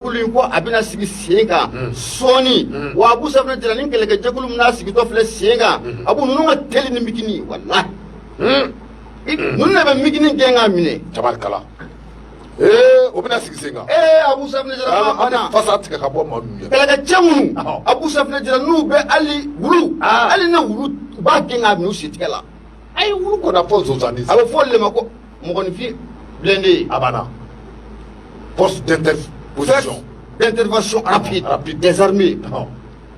Jɛkulu in ko a bɛna sigi sen kan sɔɔni. Wa Abu Safinɛ Jara, ni kɛlɛkɛjɛkulu min n'a sigitɔ filɛ sen kan, Abu, ninnu ka teli ni MiG nin, walahi ninnu de bɛ MiG nin gɛn k'a minɛ. Tabarikala, ee, o bɛna sigi sen kan. Ee, Abu Safinɛ Jara, an bɛ fasa tigɛ ka bɔ maa ninnu ɲɛ. Kɛlɛkɛcɛ minnu, Abu Safinɛ Jara, n'u bɛ hali wulu, hali ne wulu, u b'a gɛn k'a minɛ u sentigɛ la. Ayi, wulu kɔni fɔ zonzanni. A bɛ fɔ olu de ma ko mɔgɔninfin blindé. A banna, force d'interposition. D'intervention rapide, rapide des armées.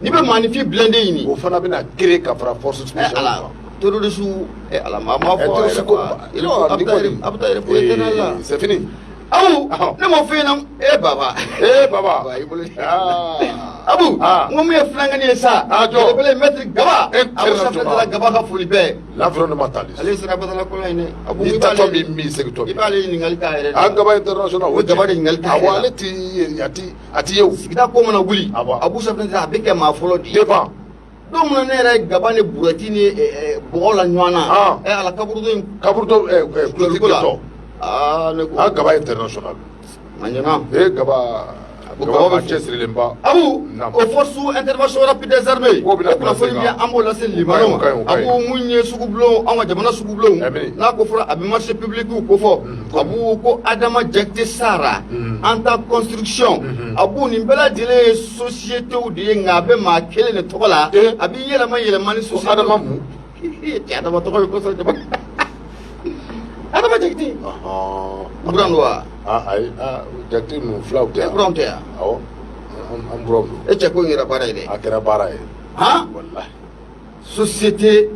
N'i bɛ maaninfin blindé ɲini. O fana bɛna créer ka fara force spéciale. Ala, terroriste, ala, maa ma fɔ. Terroriste ko a bɛ taa yɛrɛ éternel la. C'est fini. Abu, ne m'o f'i ɲɛna, e baba. E baba. I bolo Abu, n ko mun ye filankani ye sa? Jɔ. Belebele maître Gaba, Abu Safinɛ Jara Gaba ka foli bɛɛ. L'environnementaliste. Ale sera badala kɔlɔ in dɛ, Abu. N'i tatɔ min min segintɔ. I b'ale ɲininkali k'a yɛrɛ. An Gaba international. O Gaba de ɲininkali k'a yɛrɛ. Awɔ, ale ti a ti ye o. Sigida ko mana wuli, Abu Safinɛ Jara, a bɛ kɛ maa fɔlɔ de ye. Devant. Don min na ne yɛrɛ ye Gaba ni burɛti ni bɔgɔ la ɲɔgɔn na, ala, kaburudo in. Kaburudo kulotigi tɔ. Aa, ne ko. An Gaba international. A ɲɛna. E Gaba. Gaba b'a cɛsirilenba. Abu, o force intervention rapide des armées, o kunnafoni bi, an b'o lase limanaw ma. Abu, mun ye sugubulon, an ka jamana sugubulon n'a ko fɔra, a bɛ marché public ko fɔ. Abu, ko Adama Jakite Sara, Anta Construction, Abu, nin bɛɛ lajɛlen ye société de ye, nka a bɛ maa kelen de tɔgɔ la, a bɛ yɛlɛma yɛlɛma ni société. Adama mun? Cɛ, Adama tɔgɔ ye kosɛbɛ, jama Adama Jakite. Buran don wa? Ayi, Jakite ninnu filaw tɛ yan. Buranw tɛ yan. Awɔ, an buranw don. E cɛ, ko in kɛra baara ye dɛ. A kɛra baara ye. Han. Walahi. Société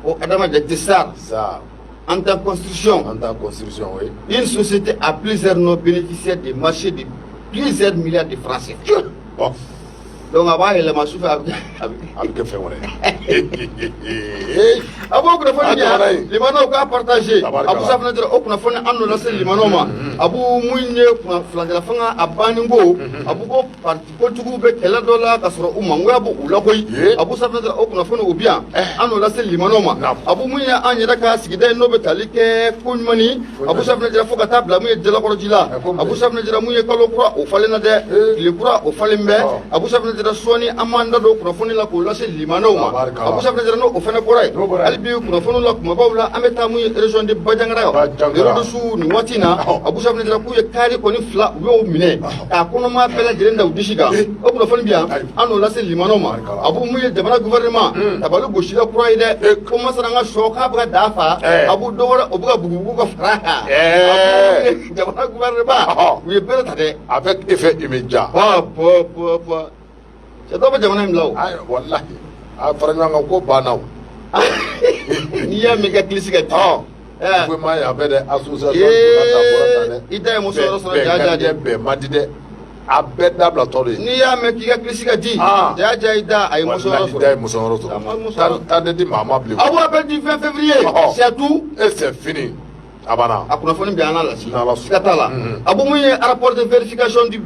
o Adama Jakite Sar. Sar. Anta Construction. Anta Construction, oui. Une société à plusieurs noms bénéficiaires des marchés de plusieurs milliards de francs CFA. Bon. Donc a b'a yɛlɛma sufɛ, a bɛ a bɛ kɛ fɛn wɛrɛ. A b'o kunnafoni di yan, limanaw k'a partager. Abu Safinɛ Jara, o kunnafoni an n'o lase limanaw ma. Abu, mun ye furancɛla fanga a banni ko, Abu, ko parti politigiw bɛ kɛlɛ dɔ la ka sɔrɔ u mangoya b'u u la koyi. Abu Safinɛ Jara, o kunnafoni o bi yan, an n'o lase limanaw ma. Abu, mun ye an yɛrɛ ka sigida ye, n'o bɛ tali kɛ ko ɲuman ni Abu Safinɛ Jara, fo ka taa bila mun ye Jalakɔrɔji la. Abu Safinɛ Jara, mun ye kalo kura, o falenna dɛ, tile kura, o falen bɛ. Abu Safinɛ Jara, sɔɔni an b'an da don kunnafoni la k'o lase limanaw ma. Abu Safinɛ Jara, n'o fana bɔra yen, hali bi kunnafoni la kumabaw la, an bɛ taa mun ye région de Bandiagara, Yɔrɔdusu nin waati in na. Abu Safinɛ Jara, k'u ye kari kɔni fila, u y'o minɛ k'a kɔnɔma bɛɛ lajɛlen da u disi kan. O kunnafoni bi yan, an n'o lase limanaw ma. Abu, mun ye jamana gouvernement tabali gosila kura ye dɛ, ko masara an ka sɔ k'a bɛ ka da fa. Abu, dɔ wɛrɛ, o bɛ ka bugubugu ka fara a kan. Jamana gouvernement, u ye bere ta dɛ. Avec effet immédiat. Pa pa pa pa, cɛ dɔ bɛ jamana in bila o. Ayi, walahi, a fara ɲɔgɔn kan ko banna o. N'i y'a mɛn i ka kilisi ka di. Ko ma ye a bɛ dɛ, association donna ta bɔra tan dɛ. I da ye muso yɔrɔ sɔrɔ, ja ja de. Bɛn man di dɛ, a bɛɛ dabila tɔ de ye. N'i y'a mɛn k'i ka kilisi ka di. Ja ja, i da a ye muso yɔrɔ sɔrɔ. I da ye muso yɔrɔ sɔrɔ. Taa de di maa ma bilen. Abu, appel du 20 février. C'est tout. Et c'est fini. A banna. A kunnafoni bɛ an n'a lase. Siga t'a la. Abu, mun ye rapport de vérification du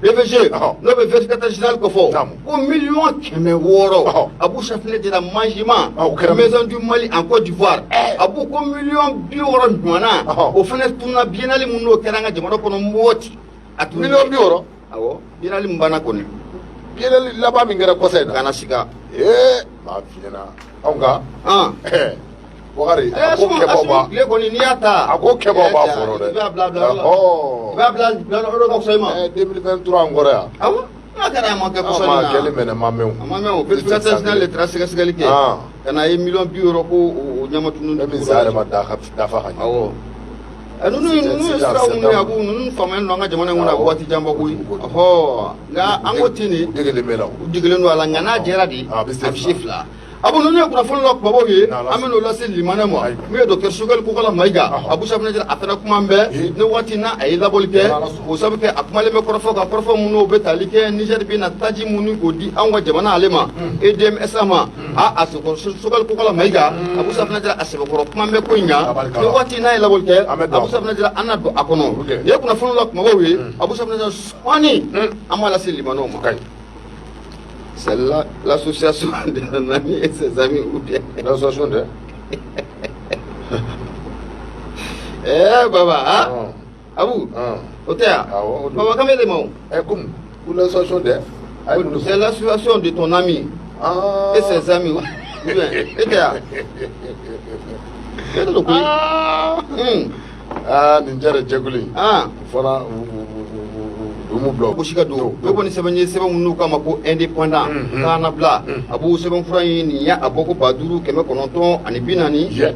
BVG, n'o bɛ vérificateur général ko fɔ, ko 600 000 000, Abu Safinɛ Jara, manjima Maison du Mali en Côte d'Ivoire. Abu, ko 60 000 000 ɲɔgɔnna, o fana tununa biennale mun n'o kɛra an ka jamana kɔnɔ Moti. A tun 60 000 000. Awɔ, biennale mun banna kɔni. Biennale laban min kɛra kɔsa in na. Kana siga. Ee, maa f'i ɲɛna anw ka. Bakari, a ko kɛbaw b'a. Tile kɔni, n'i y'a ta. A ko kɛbaw b'a fɔlɔ dɛ. I b'a bila bila yɔrɔ la. I b'a bila bila yɔrɔ ka fisa i ma. 2023 an kɔrɔ yan. Awɔ, n'a kɛra a ma kɛ kɔsɔn in na. A ma kɛli mɛnɛ ma mɛn o. A ma mɛn o. Vérificateur général de taara sɛgɛsɛgɛli kɛ. Ka na ye 60 000 000 ko o ɲama tunun. E min sa yɛrɛ ma dafa ka ɲɛ. Awɔ. Ninnu ye siraw minnu ye, a ko ninnu faamuyalen don an ka jamana in kɔnɔ a waati janba koyi. Ɔhɔ, nka an ko ten de. U degelen bɛ la o. U degelen don a la, nka n'a jɛra de. A bɛ se fila. Abu, ninnu ye kunnafoni la kumabaw ye, an bɛ n'o lase limana ma. Min ye docteur Choguel Kokalla Maïga, Abu Safinɛ Jara, a fana kuma bɛɛ ni waati n'a a ye labɔli kɛ, k'o sabu kɛ a kumalen bɛ kɔrɔfɔ kan, kɔrɔfɔ minnu bɛ tali kɛ Niger bɛ na taji minnu k'o di anw ka jamana ale ma, EDM SA ma. A Choguel Kokalla Maïga, Abu Safinɛ Jara, a sɛbɛkɔrɔ kuma bɛ ko in kan ni waati n'a ye labɔli kɛ. Abu Safinɛ Jara, an na don a kɔnɔ. Nin ye kunnafoni la kumabaw ye. Abu Safinɛ Jara, sɔɔni an b'a lase limanaw ma. C'est l'association des amis et ses amis ou bien. L'association de. Eh, baba, ah. Abu, o tɛ yan. Awɔ, o don. Baba kan bɛ de ma o. Ɛ, komi ko l'association dɛ, a ye mun de C'est fɔ? l'association de ton ami Ah. et ses amis, ou bien e tɛ yan, e tɛ don koyi. Ah. Ah, nin jɛrɛ jɛkulu in fana, u m'u bila. Gosi ka don o kɔni, sɛbɛn ye sɛbɛn minnu k'a ma ko Indépendant Kannabila. A b'o sɛbɛn fura in nin ya, a bɔ ko 5940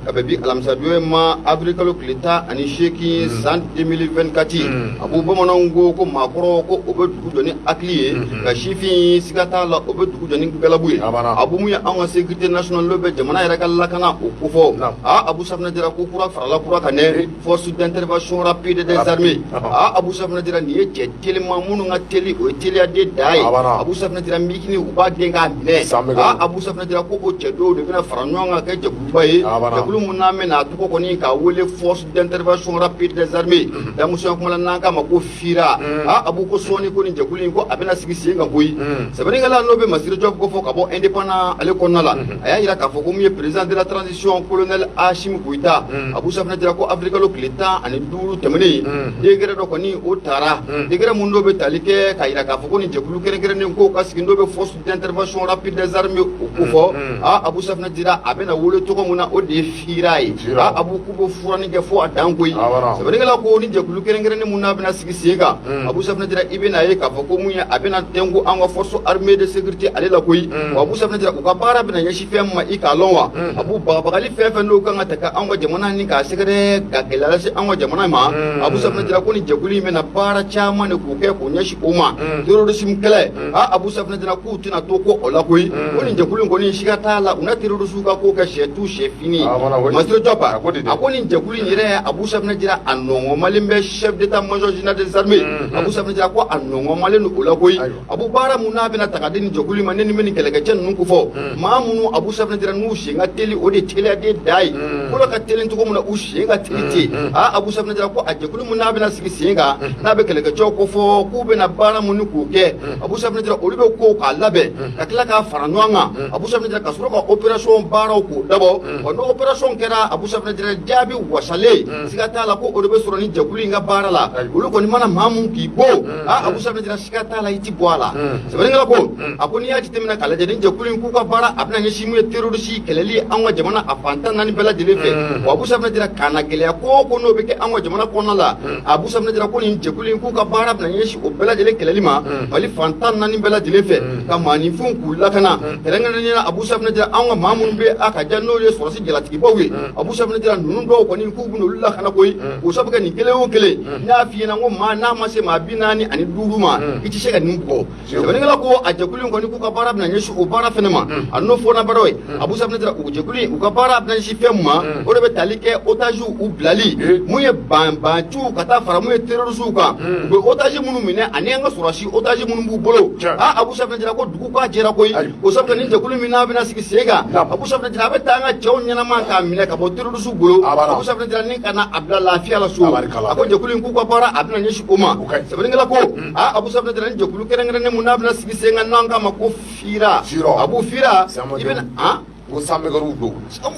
ka bɛn bi alamisadon ma, avril kalo tile 18, san 2024. A b'o bamananw ko maakɔrɔ ko o bɛ dugu jɔ ni hakili ye, nka sifin siga t'a la, o bɛ dugu jɔ ni galabu ye. A banna. A b'o mun ye anw ka sécurité nationale n'o bɛ jamana yɛrɛ ka lakana o kofɔ. Aa, Abu Safunɛ Jara, ko kura farala kura kan dɛ, force d'intervention rapide des armées. Aa, Abu Safunɛ Jara, nin ye cɛ teliman minnu ka teli, o ye teliyaden da ye. A banna. Abu Safunɛ Jara, mikini u b'a gɛn k'a minɛ. San bɛ Aa, kɛ. Abu Safunɛ Jara, ko o cɛ dɔw de bɛna fara ɲɔgɔn kan kɛ jɛkuluba ye, A banna. jɛkulu mun n'an bɛna a tɔgɔ kɔni k'a wele force d'intervention rapide des armées, damusoya kuma la n'an k'a ma ko FIRA. Aa, Abu, ko sɔɔni ko nin jɛkulu in ko a bɛna sigi sen kan koyi. Sɛbɛnnikɛla n'o bɛ Masire Jɔp ko fɔ ka bɔ Indépendant ale kɔnɔna la, a y'a jira k'a fɔ ko mun ye président de la transition, colonel Assimi Goïta. Abu Safunɛ Jara, ko avril kalo tile 15 tɛmɛnen, décret dɔ kɔni o taara, décret mun n'o bɛ tali kɛ k'a jira k'a fɔ ko nin jɛkulu kɛrɛnkɛrɛnnen ko ka sigi n'o bɛ force d'intervention rapide des armées o kofɔ. Aa, Abu Safunɛ Jara, a bɛna wele tɔgɔ mun na, o de ye FIRA ye. FIRA. Aa, Abu, k'u bɛ furani kɛ fo a dan koyi. A banna. Sɛbɛnnikɛla ko ni jɛkulu kɛrɛnkɛrɛnnen mun n'a bɛna sigi sen kan, Abu Safunɛ Jara, i bɛna ye k'a fɔ ko mun ye a bɛna tɛnku an ka force armée de sécurité ale la koyi. Wa Abu Safunɛ Jara, u ka baara bɛna ɲɛsin fɛn min ma, i k'a lɔn wa, Abu, bagabagali fɛn fɛn n'o kan ka ta ka anw ka jamana ni k'a sɛgɛrɛ ka gɛlɛya lase anw ka jamana ma, Abu Safunɛ Jara, ko ni jɛkulu in bɛna baara caman de k'o kɛ k'o ɲɛsin o ma. Terrorisme kɛlɛ, aa, Abu Safunɛ Jara, k'u tɛna to ko o la koyi. Ko nin jɛkulu in kɔni, siga t'a la, u na terroriste ka ko kɛ sɛ tu sɛ fini. A banna, koyi. Masire Jɔp, A ko di dɛ. a ko nin jɛkulu in yɛrɛ, Abu Safunɛ Jara, a nɔngɔnmalen bɛ chef d'état major général des armées. Abu Safunɛ Jara, ko a nɔngɔnmalen don o la koyi. Ayiwa. Abu, baara mun n'a bɛna ta ka di nin jɛkulu in ma, ne ni bɛ nin kɛlɛkɛcɛ ninnu kofɔ, maa minnu, Abu Safunɛ Jara, n'u sen ka teli, o de ye teliyaden da ye. Kolo ka teli cogo min na, u sen ka teli ten. Aa, Abu Safunɛ Jara, ko a jɛkulu mun n'a bɛna sigi sen kan, n'a bɛ kɛlɛkɛcɛw kofɔ k'u bɛna baara mun ni k'o kɛ, Abu Safunɛ Jara, olu bɛ kow k'a labɛn ka tila k'a fara ɲɔgɔn kan, Abu Safunɛ Jara, ka sɔrɔ ka opération baaraw k'o dabɔ. Wa n'o opération kɛra, Abu Safunɛ Jara, jaabi wasalen, siga t'a la ko o de bɛ sɔrɔ ni jɛkulu in ka baara la. Olu kɔni mana maa mun k'i bon, aa, Abu Safunɛ Jara, siga t'a la, i ti bɔ a la. Sɛbɛnnikɛla ko a ko n'i y'a jateminɛ k'a lajɛ, ni jɛkulu in k'u ka baara a bɛna ɲɛsin mun ye terroriste kɛlɛli an ka jamana a fan 14 bɛɛ lajɛlen fɛ. Wa Abu Safunɛ Jara, k'a na gɛlɛya ko o ko n'o bɛ kɛ an ka jamana kɔnɔna la, Abu Safunɛ Jara, ko nin jɛkulu in k'u ka baara bɛna ɲɛsin o bɛɛ lajɛlen kɛlɛli ma Mali fan 14 bɛɛ lajɛlen fɛ, ka maaninfinw k'u lakana, kɛrɛnkɛrɛnnenya la, Abu Safunɛ Jara, an ka maa minnu bɛ a ka ja n'o ye sɔrɔsi jalatigibaw ye, Abu Safunɛ Jara, ninnu dɔw kɔni k'u bɛna olu lakana koyi. K'o sabu kɛ nin kelen o kelen n y'a f'i ɲɛna ko maa n'a ma se maa 45 ma, i tɛ se ka nin bugɔ. Sɛbɛnnikɛla ko a jɛkulu in kɔni k'u ka baara bɛna ɲɛsin o baara fɛnɛ ma. A n'o fɔ na baaraw ye, Abu Safunɛ Jara, u jɛkulu in u ka baara bɛna ɲɛsin fɛn mun ma, o de bɛ tali kɛ otage u bilali, mun ye banbanciw ka taa fara mun ye terroristew kan, u bɛ otage minnu minɛ ani an ka sɔrɔsi otage minnu b'u bolo. Aa, Abu Safunɛ Jara, ko dugu k'a jɛra koyi. O sabu kɛ nin jɛkulu min n'a bɛna sigi sen kan, Abu Safunɛ Jara, a bɛ taa an ka cɛw ɲɛnama k'a minɛ ka bɔ terroristew bolo, A banna. Abu Safunɛ Jara, ni ka na a bila lafiya la so. Tabarikala. A ko jɛkulu in k'u ka baara a bɛna ɲɛsin o ma. O ka ɲi. Sɛbɛnnikɛla ko aa, Abu Safunɛ Jara, ni jɛkulu kɛrɛnkɛrɛnnen mun n'a bɛna sigi sen kan n'an k'a ma ko FIRA. FIRA. Abu, FIRA, Sama i bɛna han ko sanbɛkɛriw don.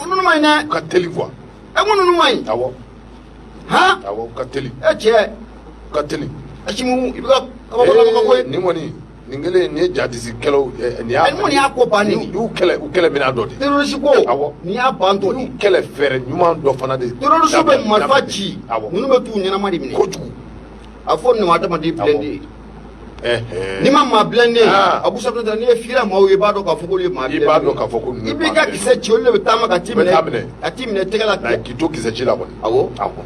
Ninnu ma ɲi dɛ. U ka teli quoi. Ɛ, ko ninnu ma ɲi. Awɔ. Han. Awɔ, u ka teli. E cɛ. U ka teli. Asimu, i bɛ ka kabakolama koyi. Nin kɔni, nin kelen nin ye jadisi kɛlɛw nin y'a Ɛ, nin kɔni y'a ko bannen de. Y'u kɛlɛ, u kɛlɛ minɛn dɔ de. Terroriste ko. Awɔ. Nin y'a bantɔ de. Y'u kɛlɛ fɛɛrɛ ɲuman dɔ fana de. Terroriste bɛ marifa ci, Awɔ. ninnu bɛ t'u ɲɛnama de minɛ. Kojugu. A fɔ nin ma adamaden blindé. Ɛhɛn. N'i ma maa blindé, Ah. Abu Safunɛ Jara, n'i ye FIRA maaw ye, i b'a dɔn k'a fɔ k'olu ye maa I blindé. b'a dɔn k'a fɔ ko ninnu I ye b'i maa ka blindé. kisɛ ci, olu de bɛ taama ka t'i U bɛ taa minɛ minɛ. ka t'i minɛ tɛgɛ la. Na k'i to kisɛ ci la kɔni. Awɔ. Awɔ.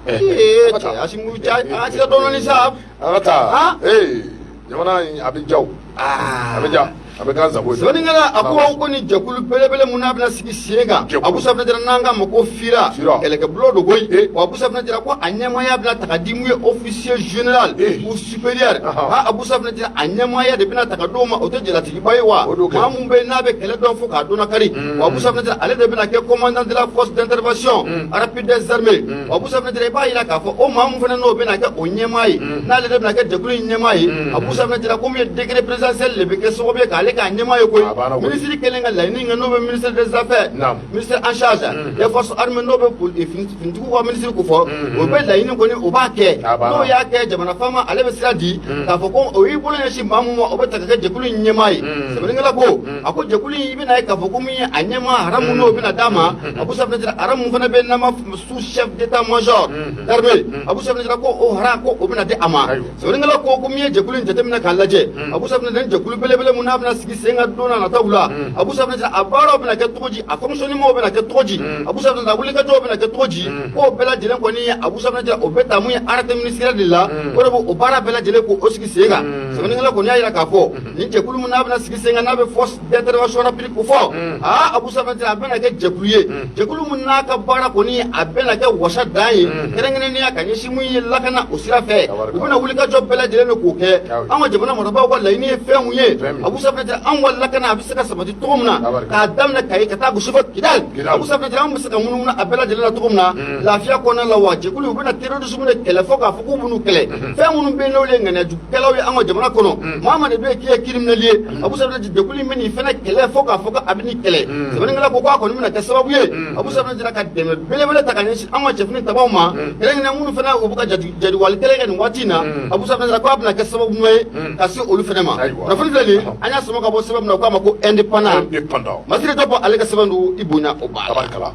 Ee An ka cɛ, taa. Asimu, cɛ, an ka sira dɔɔni sa. An ka taa. Han? Ee, jamana in a bɛ ja o. A bɛ ja, a bɛ k'an sago ye. Sɛbɛnnikɛla a ko ni jɛkulu belebele mun n'a bɛna sigi sen kan, Jɛkulu. Abu Safunɛ Jara, n'an k'a ma ko FIRA, FIRA. kɛlɛkɛbulon don koyi. Eh. Wa Abu Safunɛ Jara, ko a ɲɛmaaya bɛna ta ka di mun ye officier général Eh. ou supérieur. Ahan. Ha, Abu Safunɛ Jara, a ɲɛmaaya de bɛna ta ka d'o ma, o tɛ jalatigiba ye wa. O don kɛ. Maa mun bɛ yen n'a bɛ kɛlɛ dɔn fo k'a dɔnna kari. Wa Abu Safunɛ Jara, ale de bɛna kɛ commandant de la force d'intervention rapide des armées. Wa Abu Safunɛ Jara, i b'a yira k'a fɔ o maa mun fana n'o bɛna kɛ o ɲɛmaa ye, n'ale de bɛna kɛ jɛkulu in ɲɛmaa ye, Abu Safunɛ Jara, ko min ye décret présidentiel de bɛ kɛ sababu ye k'ale ale k'a ɲɛmaa ye koyi. A banna koyi. Minisiri kɛlen ka laɲini kɛ, n'o bɛ ministre des affaires, ministre en charge des forces armées, n'o bɛ finitigiw ka minisiri ko fɔ, o bɛ laɲini kɔni, o b'a kɛ. A banna. N'o y'a kɛ, jamana faama ale bɛ sira di k'a fɔ ko o y'i bolo ɲɛsin maa mun ma, o bɛ ta ka kɛ jɛkulu in ɲɛmaa ye. Sɛbɛnnikɛla ko, a ko jɛkulu in, i bɛna ye k'a fɔ ko min ye a ɲɛmaa haramu, n'o bɛna d'a ma, Abu Safinɛ Jara, haramu fana bɛ n'an b'a fɔ sous chef d'état major d'armée, Abu Safinɛ Jara ko o hara ko o bɛna di a ma. Sɛbɛnnikɛla ko min ye jɛkulu in jateminɛ k'a lajɛ, Abu Safinɛ Jara, jɛkulu belebele mun n'a bɛna sigi sen kan don n'a nataw la, Abu Safinɛ Jara, a baaraw bɛna kɛ cogo di, a fonctionnement bɛna kɛ cogo di, Abu Safinɛ Jara, a wulikajɔw bɛna kɛ cogo di, k'o bɛɛ lajɛlen kɔni ye, Abu Safinɛ Jara, o bɛ ta mun ye arrêté ministériel de la, o de b'o baara bɛɛ lajɛlen k'o sigi sen kan. Sɛbɛnnikɛla kɔni y'a jira k'a fɔ nin jɛkulu min n'a bɛna sigi sen kan, n'a bɛ force d'intervention rapide ko fɔ, aa, Abu Safinɛ Jara, a bɛna kɛ jɛkulu ye, jɛkulu min n'a ka baara kɔni a bɛna kɛ wasa dan ye, kɛrɛnkɛrɛnnenya ka ɲɛsin mun ye lakana o sira fɛ. U bɛna wulikajɔ bɛɛ lajɛlen de k'o kɛ. An ka jamana marabaaw ka laɲini ye fɛn mun ye, Abu Safinɛ Jara, anw ka lakana a bɛ se ka sabati cogo min na, k'a daminɛ Kayi ka taa gosi fɔ Kidali, Abu Safinɛ Jara, anw bɛ se ka munumunu a bɛɛ lajɛlen na cogo min na lafiya kɔnɔna la. Wa jɛkulu, u bɛna terrorisme de kɛlɛ fo k'a fɔ k'u b'u kɛlɛ. Fɛn minnu bɛ yen n'olu ye ŋaniyajugukɛlaw ye an ka jamana kɔnɔ, maa ma de bɛ yen k'i ye criminel ye, Abu Safinɛ Jara, jɛkulu in bɛ nin fɛnɛ kɛlɛ fo k'a fɔ ko a bɛ nin kɛlɛ. Sɛbɛnnikɛla ko k'a kɔni bɛna kɛ sababu ye, Abu Safinɛ Jara, ka dɛmɛ belebele ta ka ɲɛsin an ka cɛfini tabaw ma, kɛrɛnkɛrɛnnenya minnu fana u bɛ ka jadiwale kɛlɛ kɛ nin waati in na, Abu Safinɛ Jara ko a bɛna kɛ sababu ɲuman ye ka se olu fɛnɛ ma. Kunnafoni filɛ nin ye, an y'a sama ka bɔ sɛbɛn min na, u k'a ma ko Indépendant. Indépendant. Masire Diop ale ka sɛbɛn don, i bonya o b'a la. Tabarikala.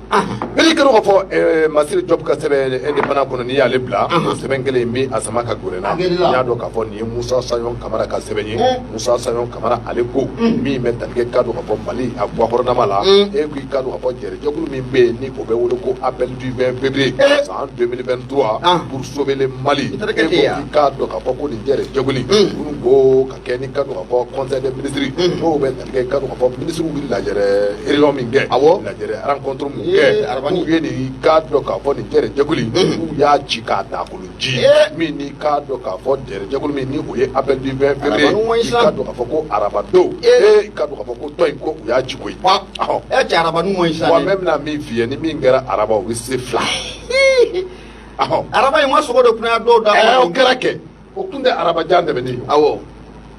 N'i kɛra k'a fɔ Masire Diop ka sɛbɛn Indépendant kɔnɔ, n'i y'ale bila o sɛbɛn kelen in bɛ a sama ka gɛrɛ na, A gɛrɛ la. n y'a dɔn k'a fɔ nin ye Musa Sayɔn Kamara ka sɛbɛn ye. Musa Sayɔn Kamara ale ko min bɛ tali kɛ k'a dɔn k'a fɔ Mali a gakɔrɔnama la, e ko i k'a dɔn k'a fɔ jɛrɛjɛkulu min bɛ yen ni o bɛ wele ko appel du 20 février san 2023 pour sauver le Mali, I e taara ko kɛ ten ya? i k'a dɔn k'a fɔ ko nin jɛrɛjɛkulu in minnu ko ka kɛ ni k'a dɔn k'a fɔ conseil des ministres, n'o bɛ tali kɛ k'a dɔn k'a fɔ ministres bɛ lajɛrɛ réunion min kɛ, lajɛrɛ rencontre mun kɛ, Arabani. k'u ye nin k'a dɔn k'a fɔ nin jɛrɛjɛkulu in, k'u y'a ci k'a dakolo ji, min ni k'a dɔn k'a fɔ jɛrɛjɛkulu min ni o ye appel du 20 février, Arabani ma ɲi i sa. k'a dɔn k'a fɔ ko arabadon, i k'a dɔn k'a fɔ ko tɔn in ko u y'a ci koyi. Ɔhɔ. Ɛ cɛ, arabani ma ɲi sa Wa dɛ. n bɛna min f'i ye, ni min kɛra araba, o bɛ se fila. Ɔhɔ. Araba in ma sogo de kunnaya dɔw da. O kɛra kɛ, o tun tɛ araba jan tɛmɛnen ye.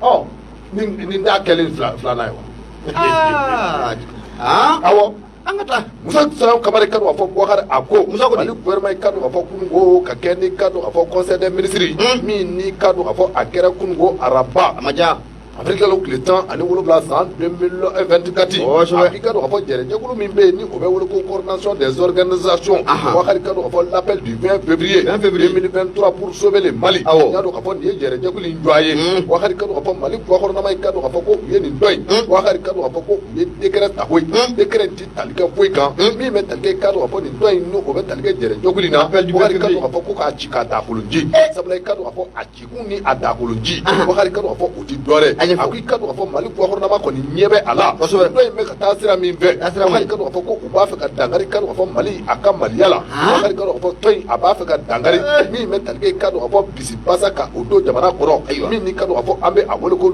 Ɔ, nin t'a kɛlen filanan ye wa? Aa aa. Awɔ. An ka taa. Musa Sayɔn Kamara ka dɔn k'a fɔ Bubakari a ko Musa ko di? Mali gouvernement ka dɔn k'a fɔ kununko ka kɛ ni ka dɔn k'a fɔ conseil des ministres min ni ka dɔn k'a fɔ a kɛra kununko araba A ma diya. Avril kalo tile 17 san 2024. Kosɛbɛ. A k'i ka dɔn k'a fɔ jɛrɛjɛkulu min bɛ yen ni o bɛ wele ko coordination des organisations, Bubakari, ka dɔn k'a fɔ l'appel du 20 février 20 février. 2023 pour sauver le Mali. I y'a dɔn k'a fɔ nin ye jɛrɛjɛkulu in jɔ a ye. Bubakari, ka dɔn k'a fɔ Mali gouvernement ka dɔn k'a fɔ ko u ye nin dɔ in, Bubakari, ka dɔn k'a fɔ ko u ye décret ta koyi. Décret in ti tali kɛ foyi kan min bɛ tali kɛ, ka dɔn k'a fɔ nin dɔ in n'o o bɛ tali kɛ jɛrɛjɛkulu in na. Appel du 20 Bubakari, ka dɔn février. k'a fɔ ko k'a ci k'a dakolo ji, sabula i ka dɔn k'a fɔ a cikun ni a dakolo ji, Bubakari, ka dɔn k'a fɔ o ti dɔ wɛrɛ. A ɲɛfɔ. A ko i ka dɔn k'a fɔ Mali gouvernement kɔni ɲɛ bɛ a la. Dɔ in bɛ ka taa sira min fɛ, Taa sira mun? Bubakari, ka dɔn k'a fɔ ko u b'a fɛ ka dankari, ka dɔn k'a fɔ Mali a ka maliya la. Bubakari, ka dɔn k'a fɔ tɔn in a b'a fɛ ka dankari min bɛ tali kɛ, i ka dɔn k'a fɔ bisi basa ka o don jamana kɔnɔ, min ni ka dɔn k'a fɔ an bɛ a wele ko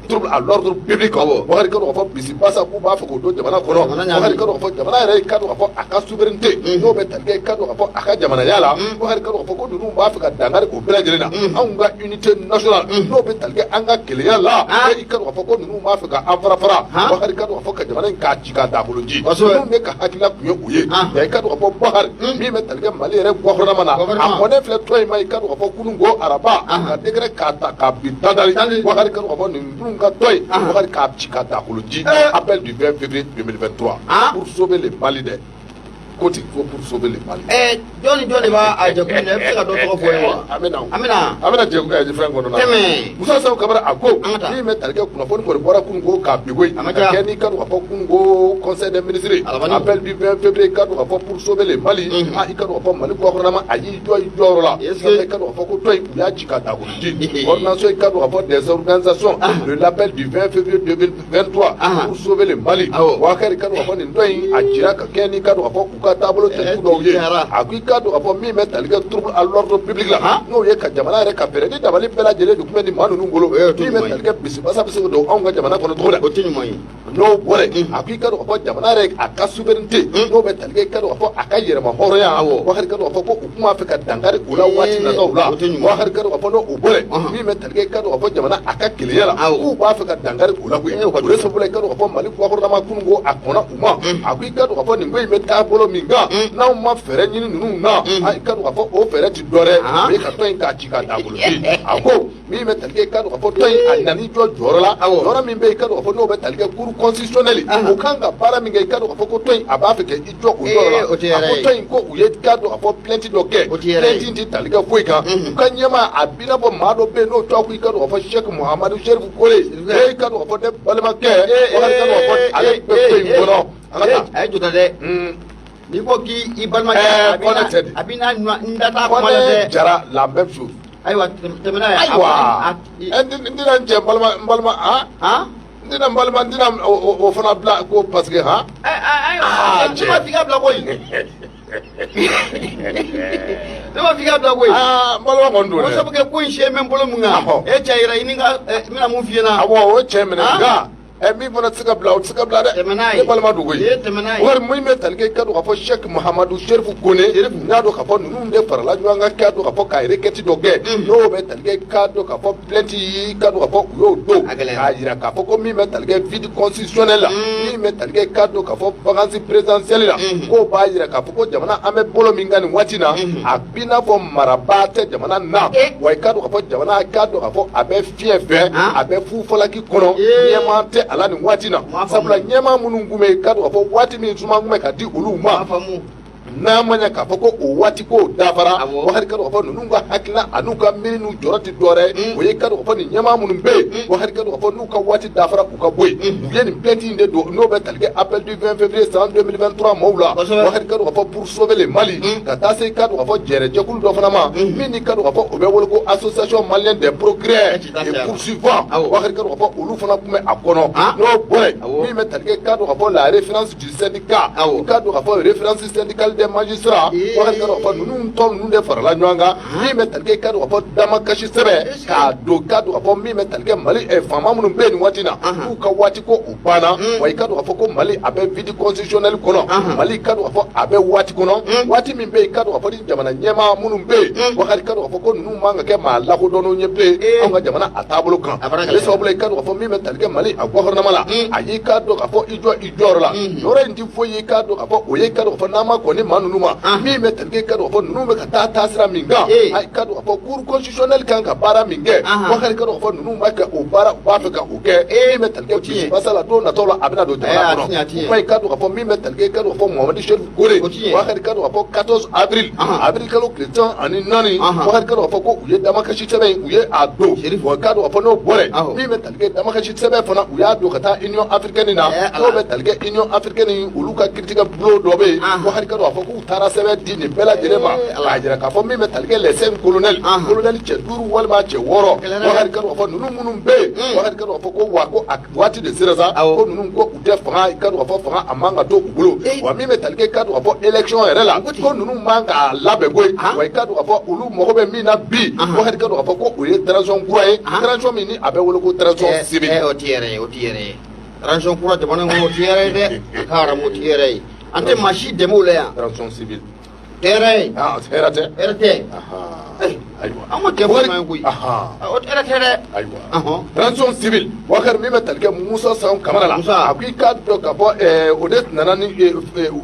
trouble à l'ordre public. Bubakari, ka dɔn k'a fɔ bisi basa k'u b'a fɛ k'o don jamana kɔnɔ. Jamana ɲagami. Bubakari, ka dɔn k'a fɔ jamana yɛrɛ, ka dɔn k'a fɔ a ka souveraineté n'o bɛ tali kɛ, ka dɔn k'a fɔ a ka jamanaya la. Bubakari, ka dɔn k'a fɔ ko ninnu b'a fɛ ka dankari o bɛɛ lajɛlen na, anw ka unité nationale n'o bɛ tali kɛ an ka kelenya la. I ka dɔn k'a fɔ ko ninnu b'a fɛ ka an fara fara. Bubakari, ka dɔn k'a fɔ ka jamana in k'a ci k'a dakolo ji, ninnu de ka hakilina tun ye o ye. Nka i ka dɔn k'a fɔ Bubakari, min bɛ tali kɛ Mali yɛrɛ gouvernement na, a kɔnnen filɛ tɔn in ma, i ka dɔn k'a fɔ kunun ko araba ka décret k'a ta k'a bin tantali. Bubakari, ka dɔn k'a fɔ nin ninnu ka tɔn in, Bubakari, k'a ci k'a dakolo ji, appel du 20 février 2023 pour sauver le Mali dɛ, ko ten ko pour sauver le Mali. Jɔn ni jɔn de b'a a jɛkulu in na? E bɛ se ka dɔ tɔgɔ fɔ ye wa? An bɛ na. An bɛ na. An bɛna jɛ fɛn kɔnɔ na. Tɛmɛ. Musa Sawu Kamara a ko An ka taa. min bɛ tali kɛ kunnafoni kɔni bɔra kunun ko k'a bi koyi A ma ka diya. kɛ ni ka dɔn k'a fɔ kunun ko conseil des ministres, Alabani. appel du 20 février, ka dɔn k'a fɔ pour sauver le Mali. A i ka dɔn k'a fɔ Mali gouvernement a y'i jɔ i jɔyɔrɔ la. Est-ce que I ka dɔn k'a fɔ ko tɔn in u y'a ci ka dakolo ji, coordination, i ka dɔn k'a fɔ des organisations de l'appel du 20 février 2023 pour sauver le Mali. Wakari, ka dɔn k'a fɔ nin tɔn in a jira ka kɛ ni ka dɔn k'a fɔ u ka ka taabolo cɛjugu dɔw ye. A ko i k'a dɔn k'a fɔ min bɛ tali kɛ trouble à l'ordre public la, n'o ye ka jamana yɛrɛ ka fɛɛrɛ ni dabali bɛɛ lajɛlen de tun bɛ nin maa ninnu bolo, min bɛ tali kɛ bisibasa bɛ se ka don anw ka jamana kɔnɔ cogo min na. O tɛ ɲuman ye. N'o bɔra yen, a ko i k'a dɔn k'a fɔ jamana yɛrɛ a ka souveraineté, n'o bɛ tali kɛ i k'a dɔn k'a fɔ a ka yɛrɛma hɔrɔnya, Wakari k'a dɔn k'a fɔ ko u tun b'a fɛ ka dankari o la waati nataw la. Wakari k'a dɔn k'a fɔ n'o bɔra yen, min bɛ tali kɛ i k'a dɔn k'a fɔ jamana a ka kelenya la, k'u b'a fɛ ka dankari o la koyi. O de sababu la, i k'a dɔn k'a fɔ Mali gouvernement kunun ko a kɔnna u ma. A ko i k'a dɔn k'a fɔ nin ko in bɛ taa bolo min kan, n'anw ma fɛɛrɛ ɲini ninnu na, i k'a dɔn k'a fɔ o fɛɛrɛ ti dɔ wɛrɛ o ye ka tɔn in k'a ci k'a dagolo ci. A ko min bɛ tali kɛ i k'a dɔn k'a fɔ tɔn in a nan'i jɔ jɔyɔrɔ la, jɔyɔrɔ min bɛ yen, i k'a dɔn k'a fɔ n'o bɛ tali kɛ cour constitutionnelle, o kan ka baara min kɛ, i k'a dɔn k'a fɔ ko tɔn in a b'a fɛ ka i jɔ o jɔyɔrɔ la. A ko tɔn in ko u ye i k'a dɔn k'a fɔ plainte dɔ kɛ, plainte in ti tali kɛ foyi kan. U ka ɲɛmaa a b'i n'a fɔ maa dɔ bɛ yen n'o tɔgɔ ko i k'a dɔn k'a fɔ Cheikh Muhamadu Chérif Kone, i k'a dɔn k'a fɔ ne balimakɛ, Wakari k'a dɔn k'a fɔ ale bɛ ko in kɔnɔ. An ka taa. A ye jɔ dɛ. N'i ko k'i balimakɛ, a b'i n'a n da t'a kuma la dɛ. Kɔnɛ Jara, la même chose. Ayiwa, tɛmɛ n'a ye. Ayiwa, n tɛna n cɛ n balima, n balima, han, n tɛna n balima, n tɛna o fana bila ko parce que han. Ayiwa, ne ma f'i ka bila koyi. Ne ma f'i ka bila koyi. Aa, n balima kɔni don dɛ. O sabu kɛ ko in sɛ bɛ n bolo mun kan. E cɛ yɛrɛ i ni ka n bɛna mun f'i ɲɛna. Awɔ, o cɛ minɛ nka. Min fana tɛ se ka bila, o tɛ se ka bila dɛ. Tɛmɛ n'a ye. Ne balima don koyi. Tɛmɛ n'a ye. Wari min bɛ tali kɛ, i k'a dɔn k'a fɔ Cheikh Muhamadu Chérif Kone, n'a dɔn k'a fɔ ninnu de farala ɲɔgɔn kan, k'a dɔn k'a fɔ ka requête dɔ kɛ, n'o bɛ tali kɛ, k'a dɔn k'a fɔ plainte, i k'a dɔn k'a fɔ u y'o don k'a jira k'a fɔ ko min bɛ tali kɛ vide constitutionnel la, min bɛ tali kɛ, k'a dɔn k'a fɔ vacance présidentielle la, k'o b'a jira k'a fɔ ko jamana an bɛ bolo min kan nin waati na, a b'i n'a fɔ marabaa tɛ jamana na. Wa i k'a dɔn k'a fɔ jamana, k'a dɔn k'a fɔ a bɛ fiɲɛ fɛ, a bɛ fufalaki kɔnɔ, ɲɛmaa tɛ a la nin waati na. Sabula ɲɛmaa minnu tun bɛ yen, k'a dɔn k'a fɔ waati min suma tun bɛ ka di olu ma, n'a ma ɲɛ k'a fɔ ko o waati k'o dafara, Wakari k'a dɔn k'a fɔ ninnu ka hakilina an'u ka miiri n'u jɔrɔ tɛ dɔwɛrɛ ye, o ye k'a dɔn k'a fɔ nin ɲɛmaa minnu bɛ yen, Wakari k'a dɔn k'a fɔ n'u ka waati dafara, u ka bɔ yen. U ye nin plainte in de don, n'o bɛ tali kɛ appel du 20 février san 2023 maaw la, Wakari k'a dɔn k'a fɔ pour sauver le Mali, ka taa se k'a dɔn k'a fɔ jɛrɛjɛkulu dɔ fana ma, min ni k'a dɔn k'a fɔ o bɛ wele ko association malienne des progrès et poursuivants, Wakari k'a dɔn k'a fɔ olu fana tun bɛ a kɔnɔ. N'o bɔra yen, min bɛ tali kɛ k'a dɔn k'a fɔ la référence du syndicat, k'a dɔn k'a fɔ référence syndicale des magistrats, Wakari k'a dɔn k'a fɔ ninnu tɔn ninnu de farala ɲɔgɔn kan, min bɛ tali kɛ k'a dɔn k'a fɔ damakasi sɛbɛn k'a don k'a dɔn k'a fɔ min bɛ tali kɛ Mali faama minnu bɛ yen nin waati na, k'u ka waati ko u banna. Wa i k'a dɔn k'a fɔ ko Mali a bɛ vide constitutionnel kɔnɔ, Mali k'a dɔn k'a fɔ a bɛ waati kɔnɔ, waati min bɛ yen, k'a dɔn k'a fɔ ni jamana ɲɛmaa minnu bɛ yen, Wakari k'a dɔn k'a fɔ ko ninnu man ka kɛ maa lakodɔnnenw ye bilen anw ka jamana a taabolo kan. Ale sababu la, i k'a dɔn k'a fɔ min bɛ tali kɛ Mali a gouvernement la, a y'i k'a dɔn k'a fɔ i jɔ i jɔyɔrɔ la. Yɔrɔ in ti foyi ye, k'a dɔn k'a fɔ o ye k'a dɔn k'a fɔ n'an ma kɔn ni maa ninnu ma, min bɛ tali kɛ k'a dɔn k'a fɔ ninnu bɛ ka taa taasira min kan, a k'a dɔn k'a fɔ cour constitutionnelle kan ka baara min kɛ, Wakari k'a dɔn k'a fɔ ninnu b'a kɛ o baara, u b'a fɛ ka o kɛ, min bɛ tali kɛ basa la don nataw la, a bɛna don jamana kɔnɔ. Kuma i k'a dɔn k'a fɔ min bɛ tali kɛ k'a dɔn k'a fɔ Muhamadu Chérif Kone, Wakari k'a dɔn k'a fɔ 14 avril, avril kalo tile 14, Wakari k'a dɔn k'a fɔ ko u ye damakasi sɛbɛn in, u ye a don. Wa k'a dɔn k'a fɔ n'o bɔra yen, min bɛ tali kɛ damakasi sɛbɛn fana, u y'a don ka taa Union africaine na, n'o bɛ tali kɛ Union africaine olu ka kiiritigɛ bulon dɔ bɛ yen, Wakari k'a dɔn k'a fɔ k'u taara sɛbɛn di nin bɛɛ lajɛlen ma, k'a jira k'a fɔ min bɛ tali kɛ les 5 colonels, colonel cɛ 5 walima cɛ 6, Wakari k'a dɔn k'a fɔ ninnu minnu bɛ yen, Wakari k'a dɔn k'a fɔ ko wa ko a waati de sera sa, ko ninnu ko u tɛ fanga, k'a dɔn k'a fɔ fanga a man ka to u bolo. Wa min bɛ tali kɛ k'a dɔn k'a fɔ élection yɛrɛ la, ko ninnu man k'a labɛn koyi. Wa i k'a dɔn k'a fɔ olu mago bɛ min na bi, Wakari k'a dɔn k'a fɔ ko o ye transition kura ye, transition min ni a bɛ wele ko transition civile. O ti yɛrɛ ye, o ti yɛrɛ ye. Transition kura jamana in kɔnɔ, o ti yɛrɛ ye dɛ. A ka haramu, o ti yɛrɛ ye. An tɛ maa si dɛmɛ o la yan. Transition civile. Hɛrɛ ye. Hɛrɛ tɛ. Hɛrɛ tɛ. Ayiwa. An ko tɛ fɔ ɲuman ye koyi. O hɛrɛ tɛ dɛ. Ayiwa. Transition civile. Wakari min bɛ tali kɛ Musa Sanw Kamara la. A ko i k'a dɔn k'a fɔ o de nana ni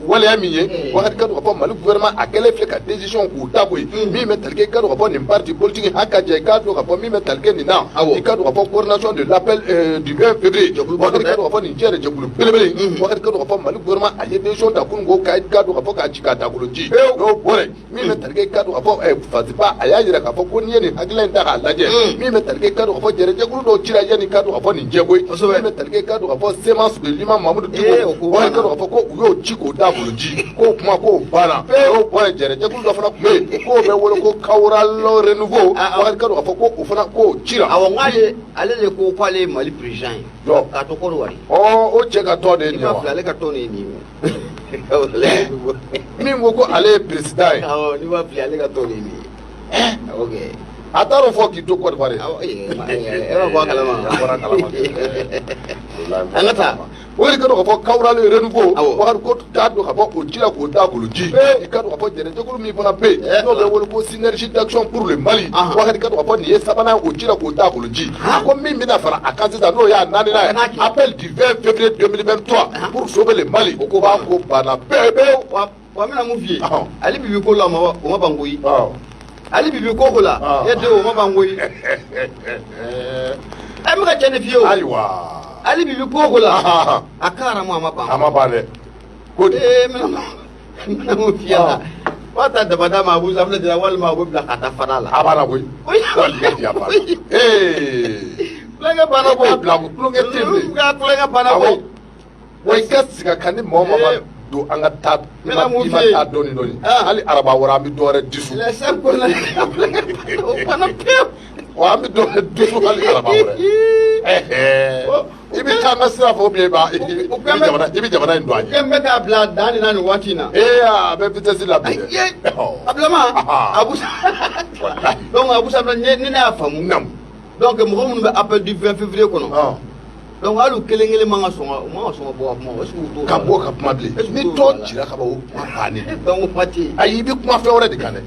waleya min ye. Wakari k'a dɔn k'a fɔ Mali gouvernement a kɛlen filɛ ka décision k'u ta koyi. Min bɛ tali kɛ i k'a dɔn k'a fɔ nin parti politique haka jɛ, i k'a dɔn k'a fɔ min bɛ tali kɛ nin na. I k'a dɔn k'a fɔ coordination de l'appel du 20 février. Wakari k'a dɔn k'a fɔ nin jɛrɛ jɛkulu belebele. Wakari k'a dɔn k'a fɔ Mali gouvernement a ye décision ta kunun ko k'a dɔn k'a fɔ k'a ci k'a dagolo ci. N'o bɔra yen, min bɛ tali kɛ i k'a dɔn k'a fɔ Fatiba a y'a jira k'a fɔ ko n'i ye nin hakilina in ta k'a lajɛ, min bɛ tali kɛ i k'a dɔn k'a fɔ jɛrɛjɛkulu dɔw cira yanni k'a dɔn k'a fɔ nin jɛ koyi. Min bɛ tali kɛ i k'a dɔn k'a fɔ semence de l'imam Mahamudu Dicko, Wakari k'a dɔn k'a fɔ ko u y'o ci k'o da bolo ji, k'o kuma k'o banna. N'o bɔra yen, jɛrɛjɛkulu dɔ fana tun bɛ yen k'o bɛ wele ko Kawuralo Renouveau, Wakari k'a dɔn k'a fɔ ko o fana k'o cira. Awɔ, n k'ale ale de ko k'ale ye Mali président ye. K'a to Côte d'Ivoire. O cɛ ka tɔn de ye nin ye wa? Ale ka tɔn de ye nin ye. Min Min ko ko ale ye président ye. Awɔ, n'i b'a fili ale ka tɔn de ye nin ye. Ok. A taar'o fɔ k'i to Côte d'Ivoire. Awɔ, ee, e ma bɔ a kalama. A bɔra kalama. An ka taa. O de ka dɔn k'a fɔ Kawura le renouveau. Awɔ. Wakari ko k'a dɔn k'a fɔ o ci la k'o da k'olu ji. I ka dɔn k'a fɔ jɛnɛjɛkulu min fana bɛ yen, n'o bɛ wele ko synergie d'action pour le Mali. Wakari ka dɔn k'a fɔ nin ye sabanan ye, o ci la k'o da k'olu ji. A ko min bɛna fara a kan sisan, n'o y'a naaninan ye, appel du 20 février 2023 pour sauver le Mali. O ko b'a ko banna pewu pewu. Wa wa, n bɛna mun f'i ye? Ale bibi ko la, o ma ban koyi. Ale bibi ko ko la, e den, o ma ban koyi. Ɛ, n bɛ ka cɛ de f'i ye o. Ayiwa. Ale bibi ko ko la, a ka haramu, a ma ban. A ma ban dɛ. Ko di? Ee, n bɛna mun f'i ɲɛna? Wa taa dabada ma, Abu Safinɛ jira, walima a bɛ bila ka taa fada la. A banna koyi. Walahi, a banna. Ee. Tulonkɛ banna koyi. Bila tulonkɛ tɛ yen bilen. Tulonkɛ banna koyi. Wa i ka sigi ka ni mɔgɔ ma don an ka taa, N bɛna mun i ma f'i ye? taa dɔɔni dɔɔni, hali araba wɛrɛ an bɛ dɔ wɛrɛ dusu. Les cinq kɔnɔna, o banna pewu. Wa an bɛ dɔ wɛrɛ dusu hali araba wɛrɛ. I bɛ taa an ka sira fɛ ou bien i b'a i bɛ jamana i bɛ jamana in don a ɲɛ. Kɛn bɛ k'a bila dan nin na nin waati in na. Ee, a bɛ vitesse la bi dɛ. Abilama Abu, donc Abu Safinɛ, ni ne y'a faamu. Naamu. Donc mɔgɔ minnu bɛ appel du 20 février kɔnɔ. Donc hali u kelen kelen man ka sɔn ka, u man ka sɔn ka bɔ ka kuma, est-ce que u t'o Ka bɔ ka kuma bilen. Ni tɔn cira ka ban, o kuma bannen. Donc kuma tɛ yen. Ayi, i bɛ kuma fɛn wɛrɛ de kan dɛ.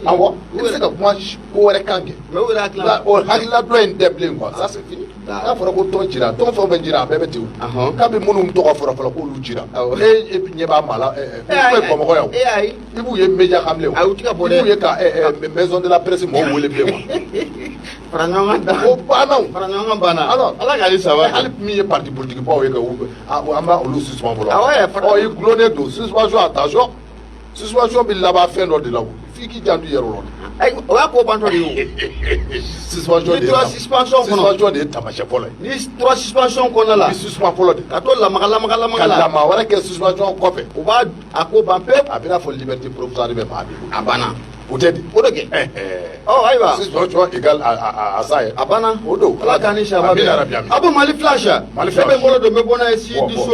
Awɔ, i bɛ se ka kuma ko wɛrɛ kan kɛ. Mais o yɛrɛ hakilina. La o hakilila dɔ in tɛ bilen quoi, ça c'est fini. N'a fɔra ko tɔn cira, tɔn fɛn o fɛn cira, a bɛɛ bɛ ten o. Kabi minnu tɔgɔ fɔra fɔlɔ k'olu cira. E ɲɛ b'a maa la, olu bɛ Bamakɔ yan o. E ayi. I b'u ye média kan bilen o. Ayi, u ti ka bɔ dɛ. I b'u ye ka maison de la presse mɔgɔw wele bilen wa. Fara ɲɔgɔn kan. O banna o. Fara ɲɔgɔn kan banna. Alors Ala k'ale saba. Hali min ye parti politique baw ye kɛ, an b'a olu suspend fɔlɔ. Awɔ, fara. Ɔ, i gulonnen don suspension, attention. Suspension bɛ laban fɛn dɔ de la o. F'i k'i janto i yɛrɛ la. Ayi, o y'a ko bantɔ de ye o. Suspension de N'i ye tora suspension kɔnɔ. Suspension de ye taamasiyɛn fɔlɔ ye. N'i tora suspension kɔnɔna la. I bɛ suspend fɔlɔ de. Ka to lamaga lamaga lamaga Ka la. lamaga wɛrɛ kɛ suspension kɔfɛ. O b'a a ko ban pewu. A bɛna fɔ liberté provisoire bɛ maa min bolo. A banna. O tɛ di. O de kɛ. Ɔ ayiwa. Suspension égale à ça ye. A banna. O don. Ala k'an ni saba. Amina rabi, amina. Abu, Mali Flash. Mali Flash. Ne bɛ n bolo don, n bɛ bɔ n'a ye si Bɔ, di bɔ. so.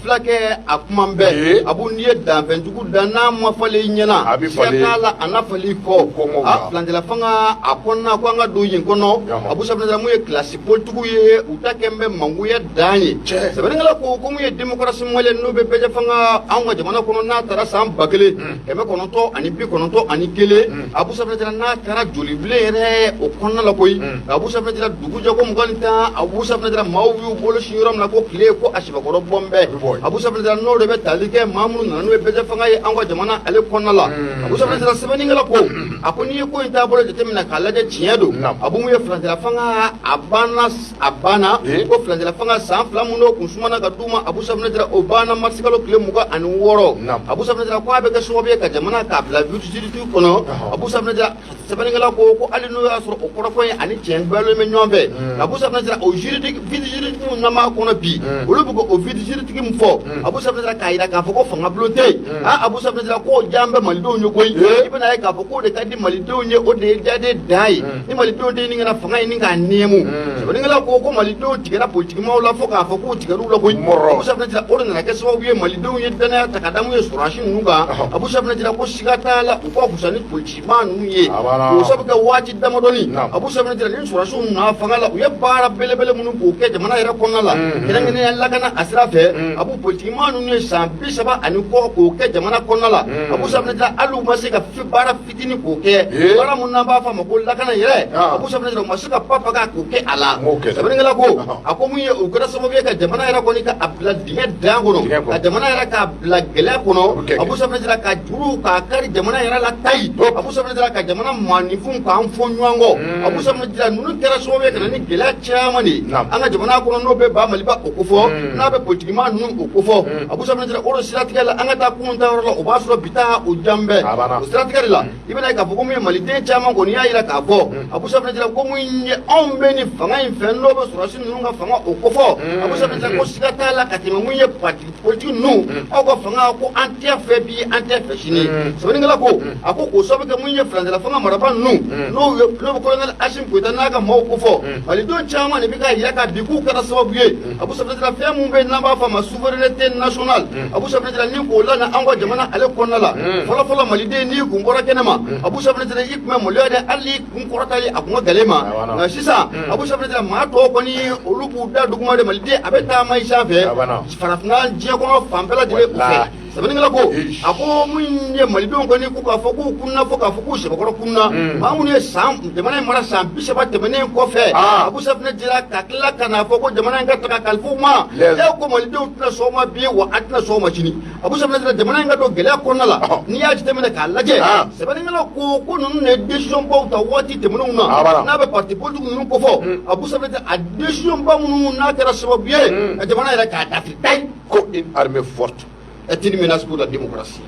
Fulakɛ, a kuma bɛɛ. Abu, n'i ye danfɛnjugu dan, n'a ma falen i ɲɛna. A bɛ falen. Siga t'a la, a na falen i kɔ. Kɔngɔ A la. filancɛla fanga a kɔnɔna ko an ka don yen kɔnɔ. Abu Safinɛ, mun ye kilasi politigiw ye, u ta kɛ n bɛ mangoya dan ye. Cɛ. Sɛbɛnnikɛla ko mun ye démocratie malienne, n'o bɛ bɛɛ fanga anw ka jamana kɔnɔ, n'a taara san 1991, Abu Safinɛ, n'a taara jolibilen yɛrɛ o kɔnɔna la koyi. Abu Safinɛ, dugu jɛ ko 21, Abu Safinɛ, maaw y'u bolo sin yɔrɔ min na ko tile ko a sibakɔrɔ bɔ n bɛɛ. Abu Safinɛ, n'o de bɛ tali kɛ maa minnu nana n'o ye bɛɛ fanga ye anw ka jamana ale kɔnɔna la. Abu Safinɛ, sɛbɛnnikɛla ko, a ko n'i ye ko in taabolo jateminɛ k'a lajɛ, tiɲɛ don. Abu, mun ye furancɛla fanga, a banna, a banna. Ko furancɛla fanga san 2 mun n'o kun sumana ka d'u ma, Abu Safinɛ, o banna marisikalo tile 26. Abu Safinɛ ko a bɛ kɛ sababu ye ka jamana k'a bila vide juridique kɔnɔ. Abu Safinɛ, sɛbɛnnikɛla ko hali n'o y'a sɔrɔ o kɔrɔfɔ in ani tiɲɛ bɛɛ bɛ ɲɔgɔn fɛ, Abu Safinɛ, o juridique, vide juridique mun n'an b'a kɔnɔ bi, olu bɛ k'o vide juridique min fɔ, Abu Safinɛ, k'a jira k'a fɔ ko fanga bulon tɛ yen. Aa, Abu Safinɛ, k'o diya bɛ malidenw ye koyi. I bɛna ye k'a fɔ k'o de ka di malidenw ye, o de ye diyaden dan ye ni malidenw tɛ ɲini ka na fanga ɲini k'a nɛɛmu. Sɛbɛnnikɛla ko malidenw tigɛra politikimaw la fo k'a fɔ k'u tigɛr'u la koyi. Abu Safinɛ, o de nana kɛ sababu ye malidenw ye danaya ta ka da mun ye sɔrɔdasi ninnu kan. Abu Safinɛ ko siga t'a la, u ka fisa ni politikimaa ninnu ye, k'o sabu kɛ waati damadɔni. Abu Safinɛ, ni sɔrɔdasiw nana fanga la, u ye baara belebele minnu k'o kɛ jamana yɛrɛ kɔnɔna la, kɛrɛnkɛrɛnnenya lakana a sira fɛ. Abu, politikimaa ninnu ye san 30 ani kɔ k'o kɛ jamana kɔnɔna la, Abu Safinɛ, hali u ma se ka baara fitinin k'o kɛ, baara mun n'an b'a fɔ a ma ko lakana yɛrɛ. Abu Safinɛ, u ma se ka papaga k'o kɛ a la. Sɛbɛnnikɛla ko, a ko mun ye o kɛra sababu ye ka jamana yɛrɛ kɔni ka a bila dingɛ dan kɔnɔ, ka jamana yɛrɛ k'a bila gɛlɛya kɔnɔ. Abu Safinɛ, ka juru k'a kari jamana yɛrɛ la tayi. Abu Safinɛ, ka jamana maaninfinw k'an fɔ ɲɔgɔn kɔ. Abu Safinɛ, ninnu kɛra sababu ye ka na ni gɛlɛya caman de ye an ka jamana kɔnɔ, n'o bɛ ba Maliba o kofɔ, n'a bɛ politikimaa ninnu o kofɔ. Abu Safinɛ, o de siratigɛ la, an ka taa kunun ta yɔrɔ la, o b'a sɔrɔ bi taa o jan bɛɛ. O siratigɛ de la, i bɛna ye k'a fɔ ko mun ye maliden caman kɔni y'a jira k'a fɔ, Abu Safinɛ, ko mun ye anw bɛ nin fanga in fɛ. fɛn n'o bɛ sɔrɔdasi ninnu ka fanga o kofɔ, Abu Safinɛ Jara, ko siga t'a la ka tɛmɛ mun ye parti politique ninnu, aw ka fanga ko an tɛ fɛ bi, an tɛ fɛ sini. Sɛbɛnnikɛla ko, a ko k'o sababu kɛ mun ye furancɛla fanga marabaa ninnu, n'o bɛ colonel Assimi Goïta n'a ka maaw kofɔ, malidenw caman de bɛ k'a yira ka bi k'u kɛra sababu ye, Abu Safinɛ Jara, fɛn mun bɛ yen n'an b'a fɔ a ma souveraineté nationale, Abu Safinɛ Jara, ni k'o lana an ka jamana ale kɔnɔna la. Fɔlɔ fɔlɔ, maliden, n'i kun bɔra kɛnɛ ma, Abu Safinɛ Jara, i tun bɛ maloya dɛ, hali n'i kun kɔrɔtali a kun ka gɛlɛn ma. Nka sisan, Abu Safinɛ Jara, maa tɔw kɔni, olu b'u da duguma de. Maliden a bɛ taama i sanfɛ farafinna diɲɛ kɔnɔ fan bɛɛ lajɛlen u fɛ. Sɛbɛnnikɛla ko, a ko mun ye malidenw kɔni ko k'a fɔ k'u kunna fo k'a fɔ k'u sɛbɛkɔrɔ kunna, maa minnu ye san jamana in mara san 30 tɛmɛnen kɔfɛ, Abu Safinɛ Jara, ka tila ka n'a fɔ ko jamana in ka ta ka kalifa u ma, e ko malidenw tɛna sɔn o ma bi, wa a tɛna sɔn o ma sini. Abu Safinɛ Jara, jamana in ka don gɛlɛya kɔnɔna la, n'i y'a jateminɛ k'a lajɛ, sɛbɛnnikɛla ko ko ninnu de ye décision baw ta waati tɛmɛnenw na, n'a bɛ parti politique ninnu kofɔ, Abu Safinɛ Jara, a décision ba minnu n'a kɛra sababu ye ka jamana yɛrɛ k'a dafiri tayi. Ko une armée forte est une menace pour la démocratie.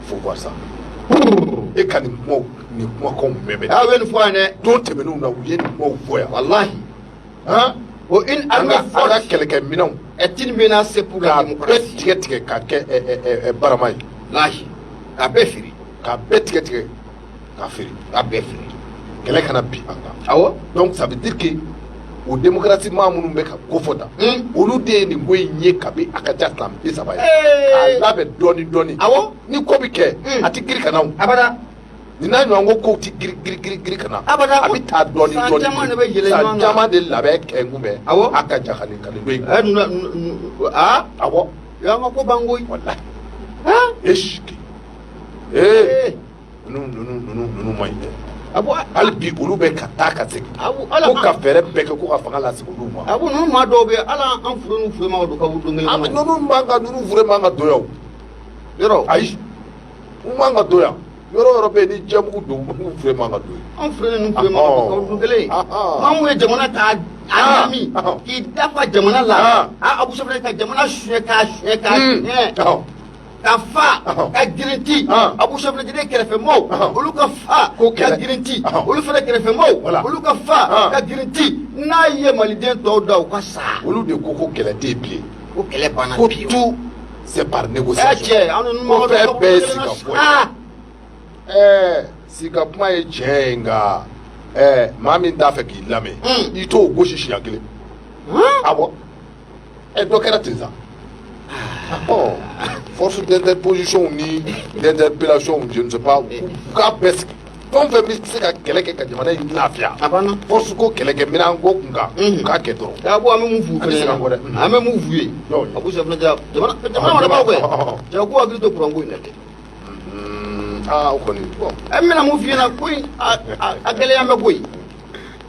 Faut voir ça. E ka nin kumaw, nin kumakanw mɛn bɛ. Ah, u ye nin fɔ yan dɛ. Don tɛmɛnenw na, u ye nin kumaw fɔ yan. Wallahi. Han? O une armée An ka forte kɛlɛkɛminɛnw est une menace pour la k'a bɛɛ démocratie. tigɛ tigɛ k'a kɛ barama ye. Wallahi. K'a bɛɛ feere. K'a bɛɛ tigɛ tigɛ k'a feere. K'a bɛɛ feere. Kɛlɛ kana bin an kan. Awɔ. Donc ça veut dire que o démocratie maa minnu bɛ ka ko fɔ tan, olu de ye nin ko in ye kabi a ka ca san 30 ye, k'a labɛn dɔɔni dɔɔni. Ni ko bɛ kɛ, a tɛ giri ka na o. Abada. Nin n'a ɲɔgɔn ko kow tɛ giri giri giri giri ka na. Abada. A bɛ taa dɔɔni San dɔɔni. caman de bɛ yɛlɛ San ɲɔgɔn kan. caman de labɛn kɛ n kunbɛn. A ka ja ka nin don in. Ɛ nu aa. Awɔ. Y'an ka ko ban koyi. Walahi. Han. Esiki ee, ninnu man ɲi dɛ. Abu. Hali bi olu bɛ ka taa ka segin. Abu ala. Ko ka fɛɛrɛ bɛɛ kɛ ko ka fanga lasegin olu ma. Abu, ninnu maa dɔw bɛ yen, ala an furu n'u furu ma ka don kaburu don kelen A bɛ kɔnɔ. Ninnu man ka, ninnu fure man ka don yan o. Yɔrɔ. Ayi, u man ka don yan. Yɔrɔ o yɔrɔ bɛ yen ni jɛmugu don, u fure man ka don yen. An furu ni ninnu furu ma ka don kaburu don kelen. Maa mun ye jamana k'a a ɲami k'i dafa jamana la, a Abu Safinɛ, ka jamana suɲɛ k'a suɲɛ k'a suɲɛ, ka fa, ka girinti, Abu Safinɛ, jɛnɛ kɛrɛfɛmɔgɔw, olu ka fa Ko ka kɛlɛ. girinti, olu fana kɛrɛfɛmɔgɔw, olu ka fa ka girinti, n'a ye maliden tɔw da, u ka sa. Olu de ko ko kɛlɛ tɛ yen bilen. Ko kɛlɛ banna Ko pewu. tout c'est par Ɛ négociation. cɛ, an ni Ko ninnu fɛn bɛɛ ye sika fɔ ye. Ɛɛ, sika kuma ye tiɲɛ ye, nka ɛɛ, maa min t'a fɛ k'i lamɛn, i t'o gosi siɲɛ kelen. Awɔ, ɛ, dɔ kɛra ten sa. Ɔ, force d'interposition ni d'interpellation, je ne sais pas, u k'a bɛɛ sigi. Fɛn o fɛn bɛ se ka kɛlɛ kɛ ka jamana in lafiya, A banna. force ko kɛlɛkɛminɛn ko kun kan, u k'a kɛ dɔrɔn. Abu, an bɛ mun f'u An tɛ se ka fɛnɛ bɔ dɛ. ɲɛna, an bɛ mun f'u ye, Abu Safinɛ Jara, jamana marabaaw kɛ, cɛ, k'u hakili to kuranko in na dɛ. Aa, o kɔni, bon. Ɛ, n bɛna mun f'i ɲɛna, ko in a gɛlɛya bɛ koyi.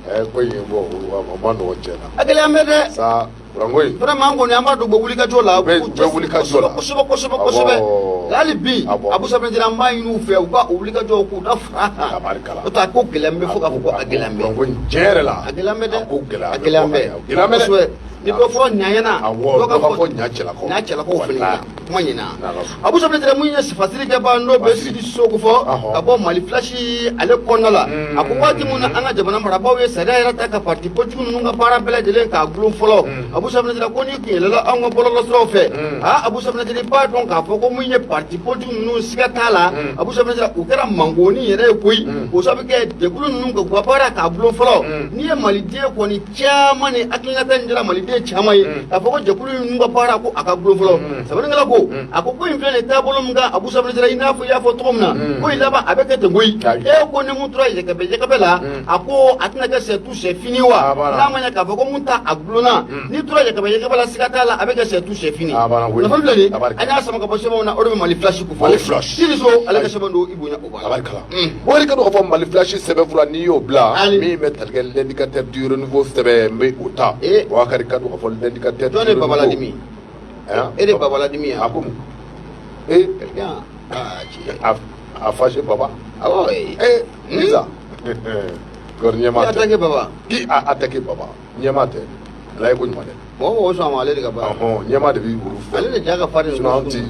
Ɛ, ko in, bon, o ma nɔgɔn tiɲɛ na. A gɛlɛya bɛ dɛ. Sa, kuranko in. Vraiment, an kɔni an b'a dɔn u bɛ wulikajɔ la. U bɛ wulikajɔ la. Kosɛbɛ kosɛbɛ kosɛbɛ. Hali bi, Abu Safinɛ Jara, an b'a ɲini u fɛ u ka o wulikajɔ k'u da fara kan. Tabarikala. N'o tɛ, a ko gɛlɛya bɛ fo k'a fɔ ko a gɛlɛya bɛ. Kuranko in, tiɲɛ yɛrɛ la. A gɛlɛya bɛ dɛ. A ko gɛlɛya A gɛlɛya bɛ. A gɛlɛya bɛ dɛ. Kosɛbɛ, ni dɔ fɔra ɲa ɲɛna, Awɔ, dɔ ka fɔ ɲa cɛlakaw. Ɲa cɛlakaw fana ɲɛna, kuma ɲɛna. N'Ala sɔnna. Abu Safinɛ Jara, mun ye fasiri kɛba n'o bɛ Fasiri. Sidi Soko fɔ ka bɔ Mali Flash ale kɔnɔna la, a ko waati mun na an ka jamana marabaaw ye sariya yɛrɛ ta ka parti politique ninnu ka baara bɛɛ lajɛlen k'a gulon fɔlɔ, Abu Safinɛ Jara, ko n'i kun yɛlɛla anw ka bɔlɔlɔsiraw fɛ, aa, Abu Safinɛ Jara, i b'a dɔn k'a fɔ ko mun ye parti politique ninnu, siga t'a la, Abu Safinɛ Jara, u kɛra mangoni yɛrɛ ye koyi. O sababu kɛ jɛkulu ninnu ka u ka baara k'a gulon fɔlɔ, n'i ye maliden kɔni caman ni hakilinata in dira maliden caman ye k'a fɔ ko jɛkulu ninnu ka baara ko a ka gulon fɔlɔ. Sɛbɛnnikɛla ko, a ko ko in filɛ nin ye taabolo min kan, Abu Safinɛ Jara, i n'a fɔ i y'a fɔ cogo min na, ko in laban a bɛ kɛ ten koyi. E ko ni mun tora yɛgɛbɛ yɛgɛbɛ la, a ko a tɛna kɛ c'est tout c'est fini wa? Ah, voilà. N'a ma ɲɛ k'a fɔ ko mun ta a gulonna, n'i tora yɛgɛbɛ yɛgɛbɛ la, siga t'a la, a bɛ kɛ c'est tout c'est fini. Ah, voilà, oui. Kunnafoni filɛ nin ye, Tabarikala. an y'a sama ka bɔ sɛbɛnw na, o de bɛ Mali Flash ko fɔ. Mali Flash. Sidi So ale ka sɛbɛn don, i bonya o b'a la. Tabarikala. O de ka dɔn k'a fɔ Mali Flash sɛbɛnfura, n'i y'o bila, Ali. min bɛ tali kɛ L'Indicateur du Renouveau sɛbɛn, n bɛ o ta. Wakari ka dɔn k'a fɔ L'Indicateur du Jɔn de Renouveau. Babaladimi? Hein? E de Babaladimi A yan? ko mun? Eh, Quelqu'un, ah, cɛ. A fâché Baba. Awɔ eh. Eh, Lisa. Kɔri Qui ɲɛmaa tɛ. attaqué Baba? Qui a attaqué Baba? Ɲɛmaa tɛ. Ala ye ko ɲuman dɛ. Mɔgɔ mɔgɔ sɔn a ma, ale de ka baara. Ɔhɔn, ɲɛmaa de b'i olu fɛ. Ale de ja ka farin. Sinon an ti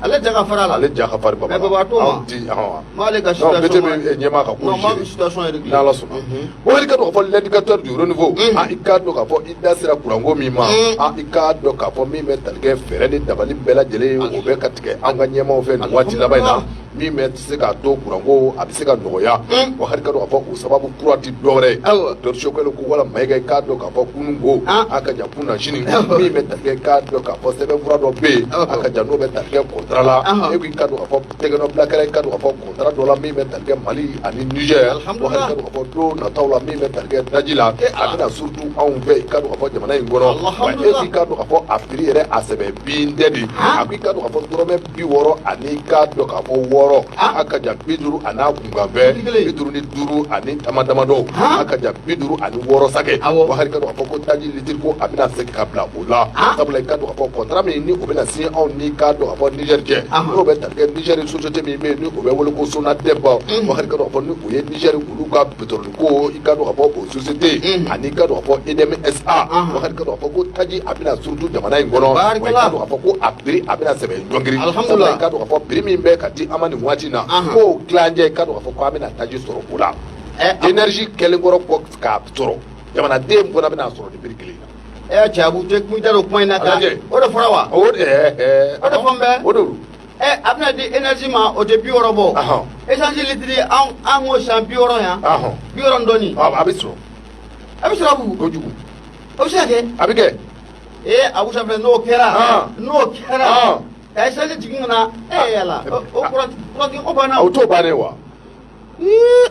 Ale ja ka fara la. Ale ja ka farin baba. Mais baba t'o ma. Anw ti hɔn. M'ale ka Non, situation BTP ɲɛmaa ka ko Non, m'a gérer. situation est réglée. N'Ala sɔnna. O i ka dɔn k'a fɔ l'indicateur du renouveau, a i k'a dɔn k'a fɔ i da sera kuranko min ma, a i k'a dɔn k'a fɔ min bɛ tali kɛ fɛɛrɛ ni dabali bɛɛ lajɛlen ye, o bɛ ka tigɛ an ka ɲɛmaaw fɛ nin waati laban in na, min bɛ se k'a to kuranko a bɛ se ka nɔgɔya. Wa hali ka dɔn k'a fɔ o sababu kura ti dɔwɛrɛ ye, docteur Choguel Kokalla Maïga, i k'a dɔn k'a fɔ kunun ko a ka jan kunna sini, min bɛ tali kɛ k'a dɔn k'a fɔ sɛbɛnfura dɔ bɛ yen, a ka jan n'o bɛ tali kɛ contrat la, e ko i k'a dɔn k'a fɔ tɛgɛnɔbila kɛra i k'a dɔn k'a fɔ contrat dɔ la min bɛ tali kɛ Mali ani Niger. Wa hali ka dɔn k'a fɔ don nataw la, min bɛ tali kɛ daji la, a bɛna surtout anw fɛ i k'a dɔn k'a fɔ jamana in kɔnɔ. Wa e ko i k'a dɔn k'a fɔ a prix yɛrɛ a sɛbɛ bin tɛ de, a ko i k'a dɔn k'a fɔ dɔrɔmɛ 66, a ka jan 50 a n'a kunkanfɛn 55 ani dama damadɔ, a ka jan 56 sakɛ. Wa hali ka dɔn k'a fɔ ko taji litiri ko a bɛna segin ka bila o la, sabula i k'a dɔn k'a fɔ contrat min ni o bɛna signer anw ni k'a dɔn k'a fɔ Niger cɛ, n'o bɛ tali kɛ Niger société min bɛ yen ni o bɛ wele ko SONADEP. Wa hali ka dɔn k'a fɔ ni o ye Niger olu ka pétrole ko i k'a dɔn k'a fɔ o société ani i k'a dɔn k'a fɔ EDM SA. Wa hali ka dɔn k'a fɔ ko taji a bɛna surtout jamana in kɔnɔ, wa i k'a dɔn k'a fɔ ko a prix a bɛna sɛbɛn ɲɔngiri, sabula i k'a dɔn k'a fɔ prix min bɛ ka di an ma nin waati in na, k'o tilancɛ i k'a dɔn k'a fɔ ko an bɛna taji sɔrɔ o la. Énergie kɛlen kɔrɔ kɔ k'a sɔrɔ, jamanaden fana bɛna sɔrɔ ni prix kelen na. Cɛ Abu tɛ kun t'a dɔn kuma in na tan, o de fɔra wa? O de o de fɔ n bɛ. O de don. A bɛna di énergie ma, o tɛ 60 bɔ. Essence litre an k'o san 60 yan. 60 dɔɔnin. A bɛ sɔrɔ. A bɛ sɔrɔ Abu. Kojugu. O bɛ se ka kɛ. A bɛ kɛ. Abu sanfɛ n'o kɛra. N'o kɛra. Ka essence jigin ka na yala o kuran ko banna. O t'o bannen wa?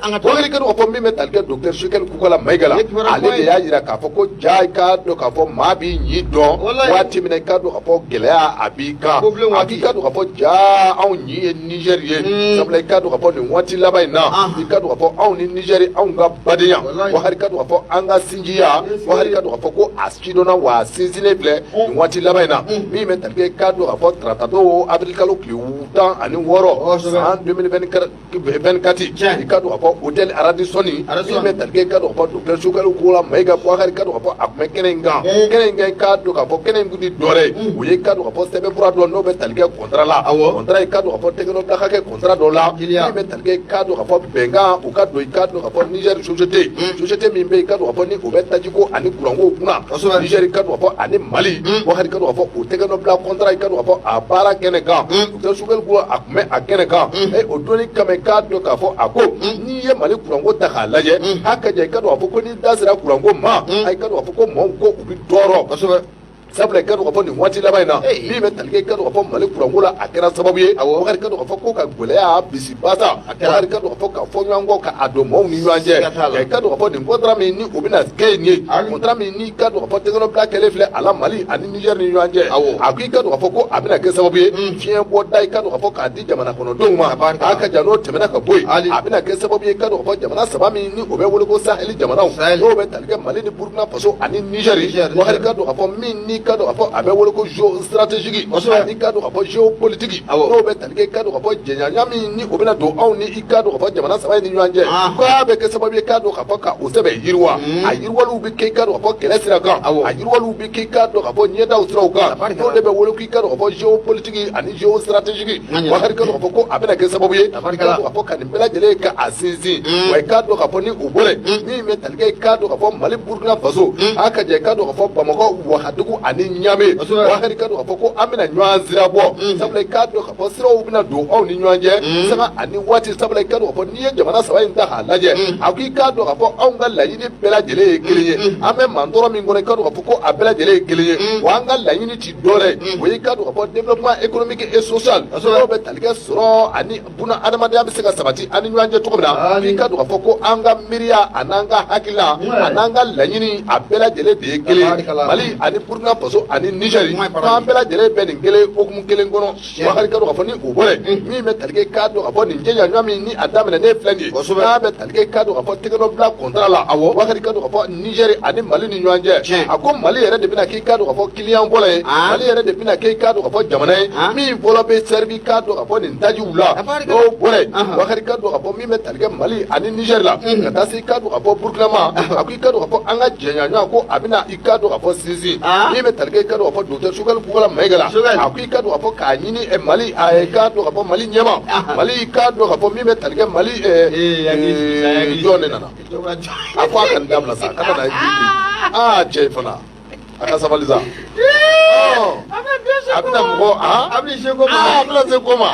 An ka taa. Wakari ka dɔn k'a fɔ min bɛ tali kɛ docteur Choguel Kokalla Maïga la, ale de y'a jira k'a fɔ ko ja i k'a dɔn k'a fɔ maa b'i ɲi dɔn waati min na i k'a dɔn k'a fɔ gɛlɛya a b'i kan, a k'i k'a dɔn k'a fɔ ja anw ɲi ye Niger ye, sabula i k'a dɔn k'a fɔ nin waati laban in na, i k'a dɔn k'a fɔ anw ni Niger anw ka badenya, wa hali k'a dɔn k'a fɔ an ka sinjiya, wa hali k'a dɔn k'a fɔ ko a sidɔnna wa a sinsinnen filɛ nin waati laban in na, min bɛ tali kɛ i k'a dɔn k'a fɔ tarata don avril kalo tile 16 san 2024, i k'a dɔn k'a fɔ hôtel Radisson min bɛ tali kɛ i k'a dɔn k'a fɔ docteur Choguel Kokalla Maïga Boubacar, i k'a dɔn k'a fɔ a tun bɛ kɛnɛ in kan, kɛnɛ in kan i k'a dɔn k'a fɔ kɛnɛ in tun tɛ dɔwɛrɛ ye, o ye i k'a dɔn k'a fɔ sɛbɛnfura dɔ n'o bɛ tali kɛ contrat la, contrat i k'a dɔn k'a fɔ tɛgɛnɔbila ka kɛ contrat dɔ la min bɛ tali kɛ i k'a dɔn k'a fɔ bɛnkan u ka don i k'a dɔn k'a fɔ Niger société min bɛ yen i k'a dɔn k'a fɔ ni o bɛ tajiko ani kuranko kunna Niger, i k'a dɔn k'a fɔ ani Mali, wa hali i k'a dɔn k'a fɔ o tɛgɛnɔbila contrat i k'a dɔn k'a fɔ a baara kɛnɛ kan, docteur Choguel ko a tun bɛ a kɛnɛ kan. O donni kama i k'a dɔn k'a fɔ a ko n'i ye Mali kuranko ta k'a lajɛ, a ka jan i k'a dɔn k'a fɔ ko n'i da sera kuranko ma, a i k'a dɔn k'a fɔ ko maaw ko u bɛ tɔɔrɔ, sabula i k'a dɔn k'a fɔ nin waati laban in na, min bɛ tali kɛ i k'a dɔn k'a fɔ Mali kuranko la, a kɛra sababu ye wakari k'a dɔn k'a fɔ ko ka gɛlɛya bisibasa, wakari k'a dɔn k'a fɔ ka fɔ ɲɔgɔn kɔ ka a don maaw ni ɲɔgɔn cɛ, i k'a dɔn k'a fɔ nin contrat min ni o bɛna kɛ nin ye, contrat min ni k'a dɔn k'a fɔ tɛgɛnɔbila kɛlen filɛ a la Mali ani Niger ni ɲɔgɔn cɛ, a ko i k'a dɔn k'a fɔ ko a bɛna kɛ sababu ye fiɲɛ bɔda i k'a dɔn k'a fɔ k'a di jamana kɔnɔdenw ma, a ka jan n'o tɛmɛna ka bɔ yen, a bɛna kɛ sababu ye i k'a dɔn k'a fɔ jamana saba min ni o bɛ wele ko Sahel jamanaw, n'o bɛ tali kɛ Mali ni Burkina Faso ani Niger, wakari k'a dɔn k'a fɔ min ni k'a dɔn k'a fɔ a bɛ wele ko géostratégique ani k'a dɔn k'a fɔ géopolitique, n'o bɛ tali kɛ k'a dɔn k'a fɔ jɛɲɔgɔnya min ni o bɛna don anw ni i k'a dɔn k'a fɔ jamana saba in ni ɲɔgɔn cɛ, k'a bɛ kɛ sababu ye k'a dɔn k'a fɔ ka o sɛbɛn yiriwa, a yiriwaliw bɛ kɛ i k'a dɔn k'a fɔ kɛlɛ sira kan, a yiriwaliw bɛ kɛ i k'a dɔn k'a fɔ ɲɛdaw siraw kan, n'o de bɛ wele k'i k'a dɔn k'a fɔ géopolitique ani géostratégique, wakari k'a dɔn k'a fɔ ko a bɛna kɛ sababu ye i k'a dɔn k'a fɔ ka nin bɛɛ lajɛlen ka a sinsin, wa i k'a dɔn k'a fɔ ni o bɔra yen, min bɛ tali kɛ i k'a dɔn k'a fɔ Mali Burkina Faso, a ka jɛ i k'a dɔn k'a fɔ Bamakɔ Wagadugu ani Ɲame, wakari k'a dɔn k'a fɔ ko an bɛna ɲɔgɔn sira bɔ, sabula i k'a dɔn k'a fɔ siraw bɛna don aw ni ɲɔgɔn cɛ sanga ani waati, sabula i k'a dɔn k'a fɔ n'i ye jamana saba in ta k'a lajɛ, a ko i k'a dɔn k'a fɔ anw ka laɲini bɛɛ lajɛlen ye kelen ye, an bɛ mantɔrɔ min kɔnɔ i k'a dɔn k'a fɔ ko a bɛɛ lajɛlen ye kelen ye, wa an ka laɲini ti dɔwɛrɛ ye, o ye i k'a dɔn k'a fɔ développement économique et social, n'o bɛ tali kɛ sɔrɔ ani buna adamadenya bɛ se ka sabati an ni ɲɔgɔn cɛ cogo min na, i k'a dɔn k'a fɔ ko an ka miiriya a n'an ka hakilina a n'an ka laɲini a bɛɛ lajɛlen de ye kelen ye, Mali ani Burkina Faso ani Niger, k'an bɛɛ lajɛlen bɛ nin kelen hokumu kelen kɔnɔ, wakari k'a dɔn k'a fɔ ni o bɔra yen, min bɛ tali kɛ k'a dɔn k'a fɔ nin jɛɲɔgɔnya min ni a daminɛnen filɛ nin ye, n'a bɛ tali kɛ k'a dɔn k'a fɔ tɛgɛnɔbila contrat la, wakari k'a dɔn k'a fɔ Niger ani Mali ni ɲɔgɔn cɛ, a ko Mali yɛrɛ de bɛna k'i k'a dɔn k'a fɔ client fɔlɔ ye, Mali yɛrɛ de bɛna k'i k'a dɔn k'a fɔ jamana ye min fɔlɔ bɛ servi k'a dɔn k'a fɔ nin tajiw la, n'o bɔra yen, wakari k'a dɔn k'a fɔ min bɛ tali kɛ Mali ani Niger la, ka taa se i k'a dɔn k'a fɔ Burkina ma, a ko i k'a dɔn k'a fɔ an ka jɛɲɔgɔnya ko a bɛna i k'a dɔn k'a fɔ sinsin, min bɛ bɛ tali kɛ i ka dɔn k'a fɔ docteur Choguel Kokalla Maïga la, a ko i ka dɔn k'a fɔ k'a ɲini Mali, a ka dɔn k'a fɔ Mali ɲɛma, Mali i ka dɔn k'a fɔ min bɛ tali kɛ Mali jɔn de nana, a ko a ka nin dabila sa, ka na aa cɛ fana a ka sabali sa, a bɛna mɔgɔ a bɛna se ko ma, a bɛna se ko ma,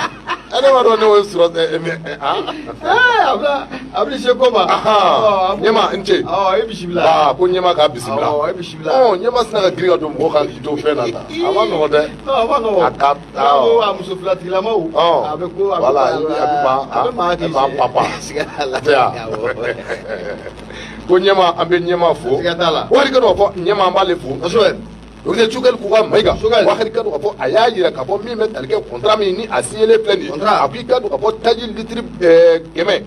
ne m'a dɔn ne y'o sɔrɔ. A bɛna se ko ma. Ɲɛma n ce. I bisimila. Aa, ko ɲɛma k'a bisimila. I bisimila. Ɲɛma sina ka girin ka don mɔgɔ kan k'i to fɛn na tan, a ma nɔgɔn dɛ. A ma nɔgɔn. A ka a muso filatigilamaw. A bɛ ko a bɛ voilà, a bɛ maa a bɛ maa a bɛ maa papa. Siga t'a la. Tɛ yan ko ɲɛma, an bɛ ɲɛma fo. Siga t'a la. Wari ka dɔn k'a fɔ ɲɛma, an b'ale fo. Kosɛbɛ. Docteur Choguel Kokalla Maïga, Choguel. Wakari ka dɔn k'a fɔ a y'a yira k'a fɔ min bɛ tali kɛ contrat min ni a signé filɛ nin ye. Contrat. A ko i ka dɔn k'a fɔ taji litre 100,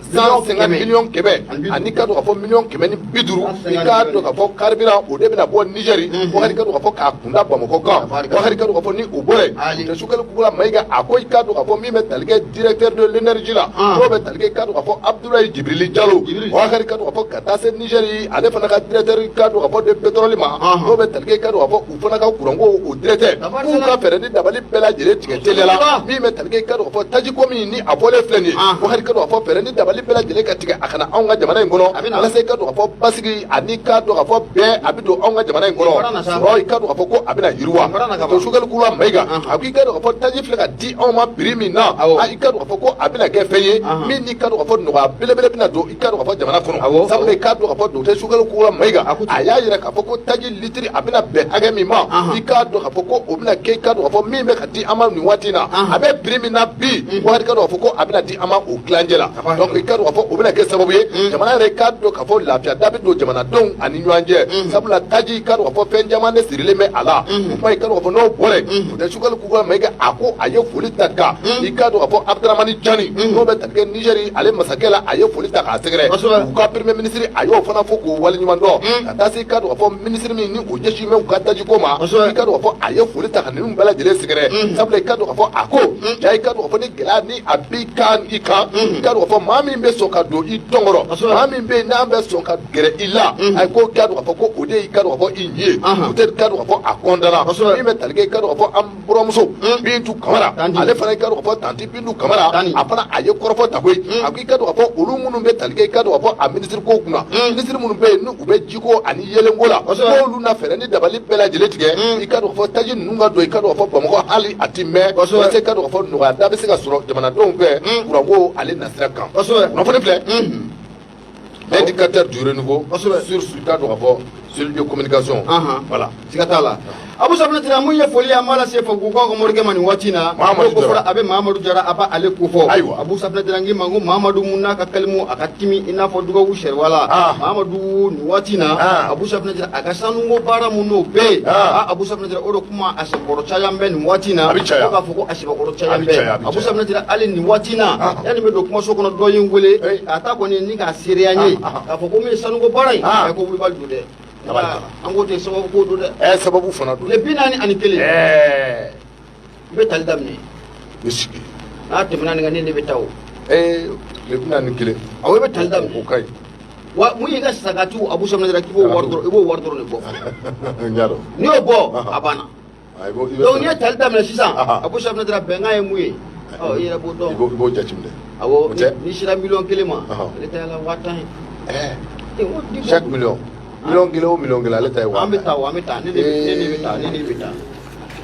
150 miliyɔn 100 ani ka dɔn k'a fɔ miliyɔn 150, i k'a dɔn k'a fɔ carburant o de bɛna bɔ Nigeri, Wakari ka dɔn k'a fɔ k'a kunda Bamakɔ kan. Wakari ka dɔn k'a fɔ ni o bɔra yen, Docteur Choguel Kokalla Maïga a ko i ka dɔn k'a fɔ min bɛ tali kɛ directeur de l'énergie la, n'o bɛ tali kɛ i ka dɔn k'a fɔ Abdoulaye Djibril Diallo, Wakari ka dɔn k'a fɔ ka taa se Nigeri ale fana ka directeur i ka dɔn k'a fɔ de pétrole ma, n'o bɛ tali kɛ i ka dɔn k'a fɔ u fana ka kuranko o directeur, k'u ka fɛɛrɛ ni dabali bɛɛ lajɛlen tigɛ teliya la, min bɛ tali kɛ i ka dɔn k'a fɔ taji ko min ni a bɔlen filɛ nin ye, Wakari ka dɔn k'a fɔ fɛɛrɛ ni dabali bɛɛ lajɛlen ka tigɛ a kana anw ka jamana in kɔnɔ, walasa i ka dɔn k'a fɔ basigi ani ka dɔn k'a fɔ bɛn a bɛ don anw ka jamana in kɔnɔ, sɔrɔ i ka dɔn k'a fɔ ko a bɛna yiriwa. To Choguel Kokalla Maïga a ko i ka dɔn k'a fɔ taji filɛ ka di anw ma prix min na, i ka dɔn k'a fɔ ko a bɛna kɛ fɛn ye min ni ka dɔn k'a fɔ nɔgɔya belebele bɛna don i ka dɔn k'a fɔ jamana kɔnɔ, sabula i ka dɔn k'a fɔ docteur Choguel Kokalla Maïga a y'a yira k'a fɔ ko taji litre a bɛna bɛn hakɛ min ma, i k'a dɔn k'a fɔ ko o bɛna kɛ i ka dɔn k'a fɔ min bɛ ka di an ma nin waati in na, a bɛ prix min na bi, Wakari ka dɔn k'a fɔ ko a bɛna di an ma o tilancɛ la. Donc i ka dɔn k'a fɔ o bɛna kɛ sababu ye jamana yɛrɛ i k'a dɔn k'a fɔ lafiya da bɛ don jamanadenw ani ɲɔgɔn cɛ, sabula taji i ka dɔn k'a fɔ fɛn caman de sirilen bɛ a la. O kuma i ka dɔn k'a fɔ n'o bɔra yen, docteur Choguel Kokalla Maïga a ko a ye foli ta kan i ka dɔn k'a fɔ Abdourahamane Tiani, n'o bɛ tali kɛ Nigeri ale masakɛ la, a ye foli ta k'a sɛgɛrɛ, u ka premier ministre a y'o fana fo k'o waleɲuman dɔn, ka taa se i ka dɔn k'a fɔ ministre min ni o ɲɛsin bɛ u ka taji ko ma, i ka dɔn k'a fɔ a ye foli ta ka ninnu bɛɛ lajɛlen sɛgɛrɛ, sabula i ka dɔn k'a fɔ a ko ja i ka dɔn k'a fɔ ni gɛlɛya ni a b'i kan i kan, i ka dɔn k'a fɔ maa min bɛ sɔn ka don i dɔnkɔrɔ, maa min bɛ yen n'an bɛ sɔn ka gɛrɛ i la, a ko i ka dɔn k'a fɔ ko o de y'i ka dɔn k'a fɔ i ɲi ye, o tɛ i ka dɔn k'a fɔ a kɔndara min bɛ tali kɛ i ka dɔn k'a fɔ an buranmuso Bintu Kamara, ale fana i ka dɔn k'a fɔ tanti Bintu Kamara, a fana a ye kɔrɔfɔ ta koyi, a ko i ka dɔn k'a fɔ olu minnu bɛ tali kɛ i ka dɔn k'a fɔ a minisiri ko kunna, minisiri minnu bɛ yen n'u bɛ jiko ani yeelenko la, k'olu na fɛɛrɛ ni dabali bɛɛ lajɛlen tigɛ i ka dɔn k'a fɔ taji ninnu ka don i ka dɔn k'a fɔ Bamakɔ hali a ti mɛn, walasa i ka dɔn k'a fɔ nɔgɔya da bɛ se ka sɔrɔ jamanadenw fɛ kuranko ale nasira kan. Kunnafoni filɛ, l'indicateur du renouveau sur i ka dɔn k'a fɔ cellule de communication. Voilà. Siga t'a la. Abu Safinɛ Tira, mun ye foli an b'a lase fɔ k'u ka morikɛ ma nin waati in na. Mahamadu Ko fɔra Jara. A bɛ Mahamadu Jara, a b'ale ko fɔ. Ayiwa. Abu Safinɛ Tira, n k'i ma ko Mahamadu mun n'a ka kalimu a ka timi i n'a fɔ dugawu sɛriwala. Mahamadu nin waati in na, Abu Safinɛ Tira a ka sanuko baara mun n'o bɛɛ yen. Abu Safinɛ Tira o de kuma a sɛbɛkɔrɔ caya bɛ nin waati in na. A bɛ caya. Fo k'a fɔ ko a sɛbɛkɔrɔ caya A bɛ bɛ. caya, a bɛ Abu caya. Safinɛ Tira hali nin waati in na, yanni n bɛ don kumaso kɔnɔ dɔ ye n wele k'a ta kɔni ni k'a seereya n ye k'a fɔ ko min ye sanuko baara in, ɛ ko wulibali don dɛ. Tabarikala. An k'o tɛ sababu ko don dɛ. Ɛ, sababu fana don. Tile 41, n bɛ tali daminɛ. N bɛ sigi. N'a tɛmɛna nin kan, ne bɛ taa o. Tile 41. Awɔ, i bɛ tali daminɛ. O ka ɲi. Wa mun y'i ka sagatiw Abu Safinɛ Tira k'i b'o wari dɔrɔn, i b'o wari dɔrɔn de bɔ. N y'a dɔn. N'i y'o bɔ, a banna. Ah, i b'o i bɛ Donc n'i ye tali daminɛ sisan, Ahan. Abu Safinɛ Tira bɛnkan ye mun ye, ɔ i yɛrɛ b'o I dɔn. b'o i b'o jateminɛ. Awɔ. O tɛ. N'i sera miliyɔn 1 ma, ale ta y'a la 50 000 ye. Eh, o di Chaque million, miliyɔn 1 o miliyɔn 1, ale ta ye waa An bɛ taa o, an bɛ taa, ne de bɛ taa, ne de bɛ taa.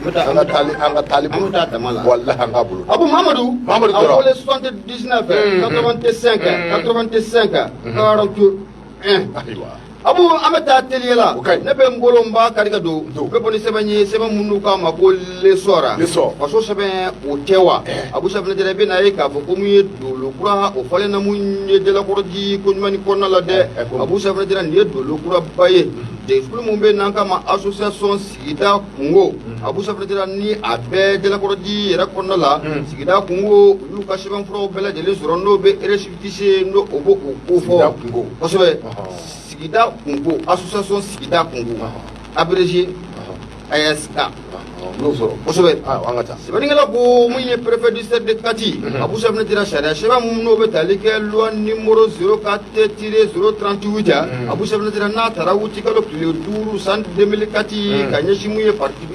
N bɛ taa. An ka taali, an ka taali. An bɛ taa dama la. Walahi, an k'a bolo. Abu Mamadou. Mamadou A Jara. wele 79 85 85 41. Ayiwa. Abu, an bɛ taa teliya la. O ka ɲi. Ne bɛ n bolo n b'a kari ka don. Don. N bɛ bɔ ni sɛbɛn ye, sɛbɛn minnu k'a ma ko L'Essor. L'Essor. Faso sɛbɛn o tɛ wa? Abu Safinɛ Jara, i bɛ n'a ye k'a fɔ ko mun ye dolo kura o falenna mun ye Jalakɔrɔji ko ɲuman ni kɔnɔna la dɛ. Ko- Abu Safinɛ Jara, nin ye dolo kuraba ye. Jɛkulu mun bɛ n'an k'a ma association sigida kungo. Abu Safinɛ Jara ni a bɛɛ Jalakɔrɔji yɛrɛ kɔnɔna la. Sigida kungo, u y'u ka sɛbɛnfuraw bɛɛ lajɛlen sɔrɔ n'o bɛ récépissé n'o o b'o o ko fɔ. Sigida kungo. Kosɛbɛ. Sigida kungo, association sigida kungo. Abrégé. ASK. N'o sɔrɔ. Kosɛbɛ. Ayiwa, an ka taa. Sɛbɛnnikɛla ko mun ye préfet du cercle de Kati, Abu Safinɛ Jara, sariya sɛbɛn mun n'o bɛ tali kɛ loi numéro 04-038, Abu Safinɛ Jara, n'a taara wuti kalo tile 5 san 2004 ka ɲɛsin mun ye parti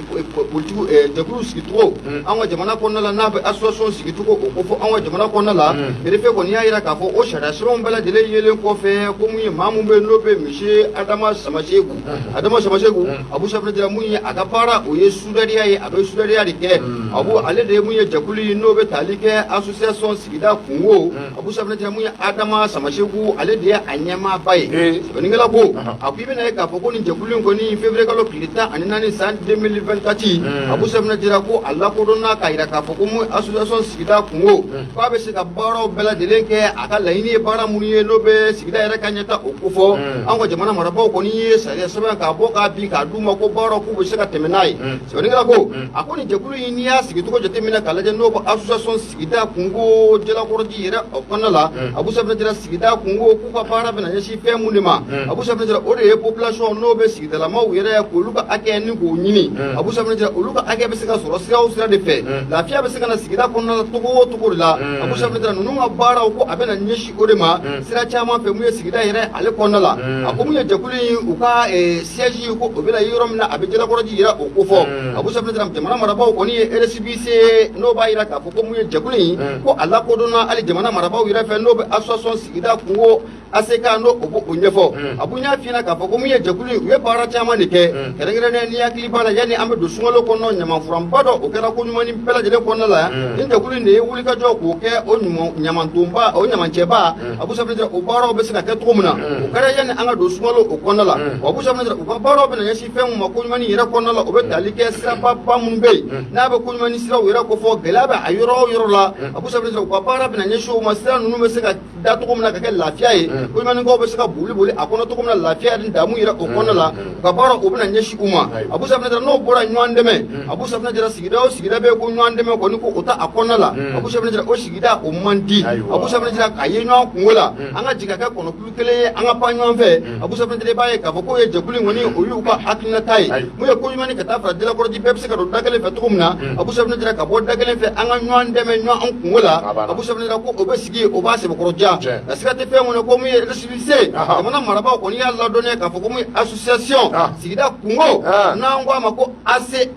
politique jɛkulu sigicogo an ka jamana kɔnɔna la, n'a bɛ association sigicogo o ko fɔ an ka jamana kɔnɔna la, préfet kɔni y'a jira k'a fɔ o sariya sɛbɛnw bɛɛ lajɛlen yelen kɔfɛ, ko mun ye maa mun bɛ yen n'o bɛ monsieur Adama Samaseku, Adama Samaseku, Abu Safinɛ Jara, mun ye a ka baara o ye soudariya ye, a bɛ soudariya de kɛ. Abu ale de ye mun ye jɛkulu ye n'o bɛ tali kɛ association sigida kungo, Abu Safinɛ Jara, mun ye Adama Samaseku, ale de ye a ɲɛmaaba ye. Sɛbɛnnikɛla ko a ko i bɛna ye k'a fɔ ko nin jɛkulu in kɔni, février kalo tile 14 san 2024, Abu Safinɛ Jara, ko a lakodɔnna k'a jira k'a fɔ ko mun association sigida kungo, k'a bɛ se ka baaraw bɛɛ lajɛlen kɛ, a ka laɲini ye baara minnu ye n'o bɛ sigida yɛrɛ ka ɲɛta o kofɔ. An ka jamana marabaaw kɔni ye sariya sɛbɛn k'a bɔ k'a bin k'a d'u ma ko baaraw k'u bɛ se ka tɛmɛ n'a ye. Sɛbɛnnikɛla ko a ko nin jɛkulu in, n'i y'a sigicogo jateminɛ k'a lajɛ, n'o bɛ association sigida kungo Jalakɔrɔji yɛrɛ o kɔnɔna la, Abu Safinɛ Jara, sigida kungo k'u ka baara bɛna ɲɛsin fɛn mun de ma, Abu Safinɛ Jara, o de ye population n'o bɛ sigidalamaw yɛrɛ k'olu ka hakɛ ni k'o ɲini. Abu Safinɛ Jara, olu ka hakɛ bɛ se ka sɔrɔ sira o sira de fɛ, lafiya bɛ se ka na sigida kɔnɔna la togo o togo de la, Abu Safinɛ Jara, ninnu ka baaraw ko a bɛna ɲɛsin o de ma sira caman fɛ mun ye sigida yɛrɛ ale kɔnɔna la. A ko mun ye jɛkulu in u ka siège ko o bɛna yɔrɔ min na, a bɛ Jalakɔrɔji yɛrɛ o kofɔ. Abu Safinɛ Jara, jamana marabaaw kɔni ye récépissé n'o b'a jira k'a fɔ ko mun ye jɛkulu in ko a lakodɔnna hali jamana marabaaw yɛrɛ fɛ, n'o bɛ association sigida kungo ACK n'o o b'o ɲɛfɔ. A ko n y'a f'i ɲɛna k'a fɔ ko mun ye jɛkulu in, u ye baara caman de kɛ, kɛrɛnkɛrɛnnenya n'i hakili b'a la, yanni an bɛ don sunkalo kɔnɔ, ɲamanfuranba dɔ o kɛra ko ɲuman ni bɛɛ lajɛlen kɔnɔna la. Nin jɛkulu in de ye wulikajɔ k'o kɛ o ɲamantonba o ɲamancɛba, Abu Safinɛ Jara, o baaraw bɛ se ka kɛ cogo min na, o kɛra yanni an ka don sunkalo o kɔnɔna la. Wa Abu Safinɛ Jara, u ka baaraw bɛna ɲɛsin fɛn mun ma ko ɲuman yɛrɛ kɔnɔna la, o bɛ tali kɛ sirababa minnu bɛ yen n'a bɛ ko ɲuman ni siraw yɛrɛ kofɔ, gɛlɛya bɛ a yɔrɔ o yɔrɔ la, Abu Safinɛ Jara, u ka baara bɛna ɲɛsin o ma, sira ninnu bɛ se ka da cogo min na ka kɛ lafiya ye, ko ɲumankaw bɛ se ka boli boli a kɔnɔ cogo min na, lafiya ni damu yɛrɛ o kɔnɔna la, u ka baara o bɛna ɲɛsin u ma. Abu Safinɛ Jara, n'o bɔra ɲɔgɔn dɛmɛ, Abu Safinɛ Jara, sigida o sigida bɛ yen ko ɲɔgɔn dɛmɛ kɔni ko o ta a kɔnɔna la, Abu Safinɛ Jara, o sigida o man di. Abu Safinɛ Jara, k'a ye ɲɔgɔn kungo la, an ka jigin ka kɛ kɔnɔkulu kelen ye, an ka pan ɲɔgɔn fɛ. Abu Safinɛ Jara, i b'a ye k'a fɔ k'o ye jɛkulu in kɔni o y'u ka hakilinata ye, mun ye ko ɲuman ka taa fara Jalakɔrɔji, bɛɛ bɛ se ka don da kelen fɛ cogo min na, Abu Safinɛ Jara, ka bɔ da kelen fɛ, an ka ɲɔgɔn dɛmɛ ɲɔgɔn kungo la. Abu Safinɛ Jara ko o bɛ sigi o b'a sɛbɛkɔrɔ diya nka siga tɛ fɛn kɔnɔ ko mun ye récépissé, jamana marabaaw kɔni y'a ladɔnniya k'a fɔ ko mun ye association sigida kungo n'an ko a ma ko ACK,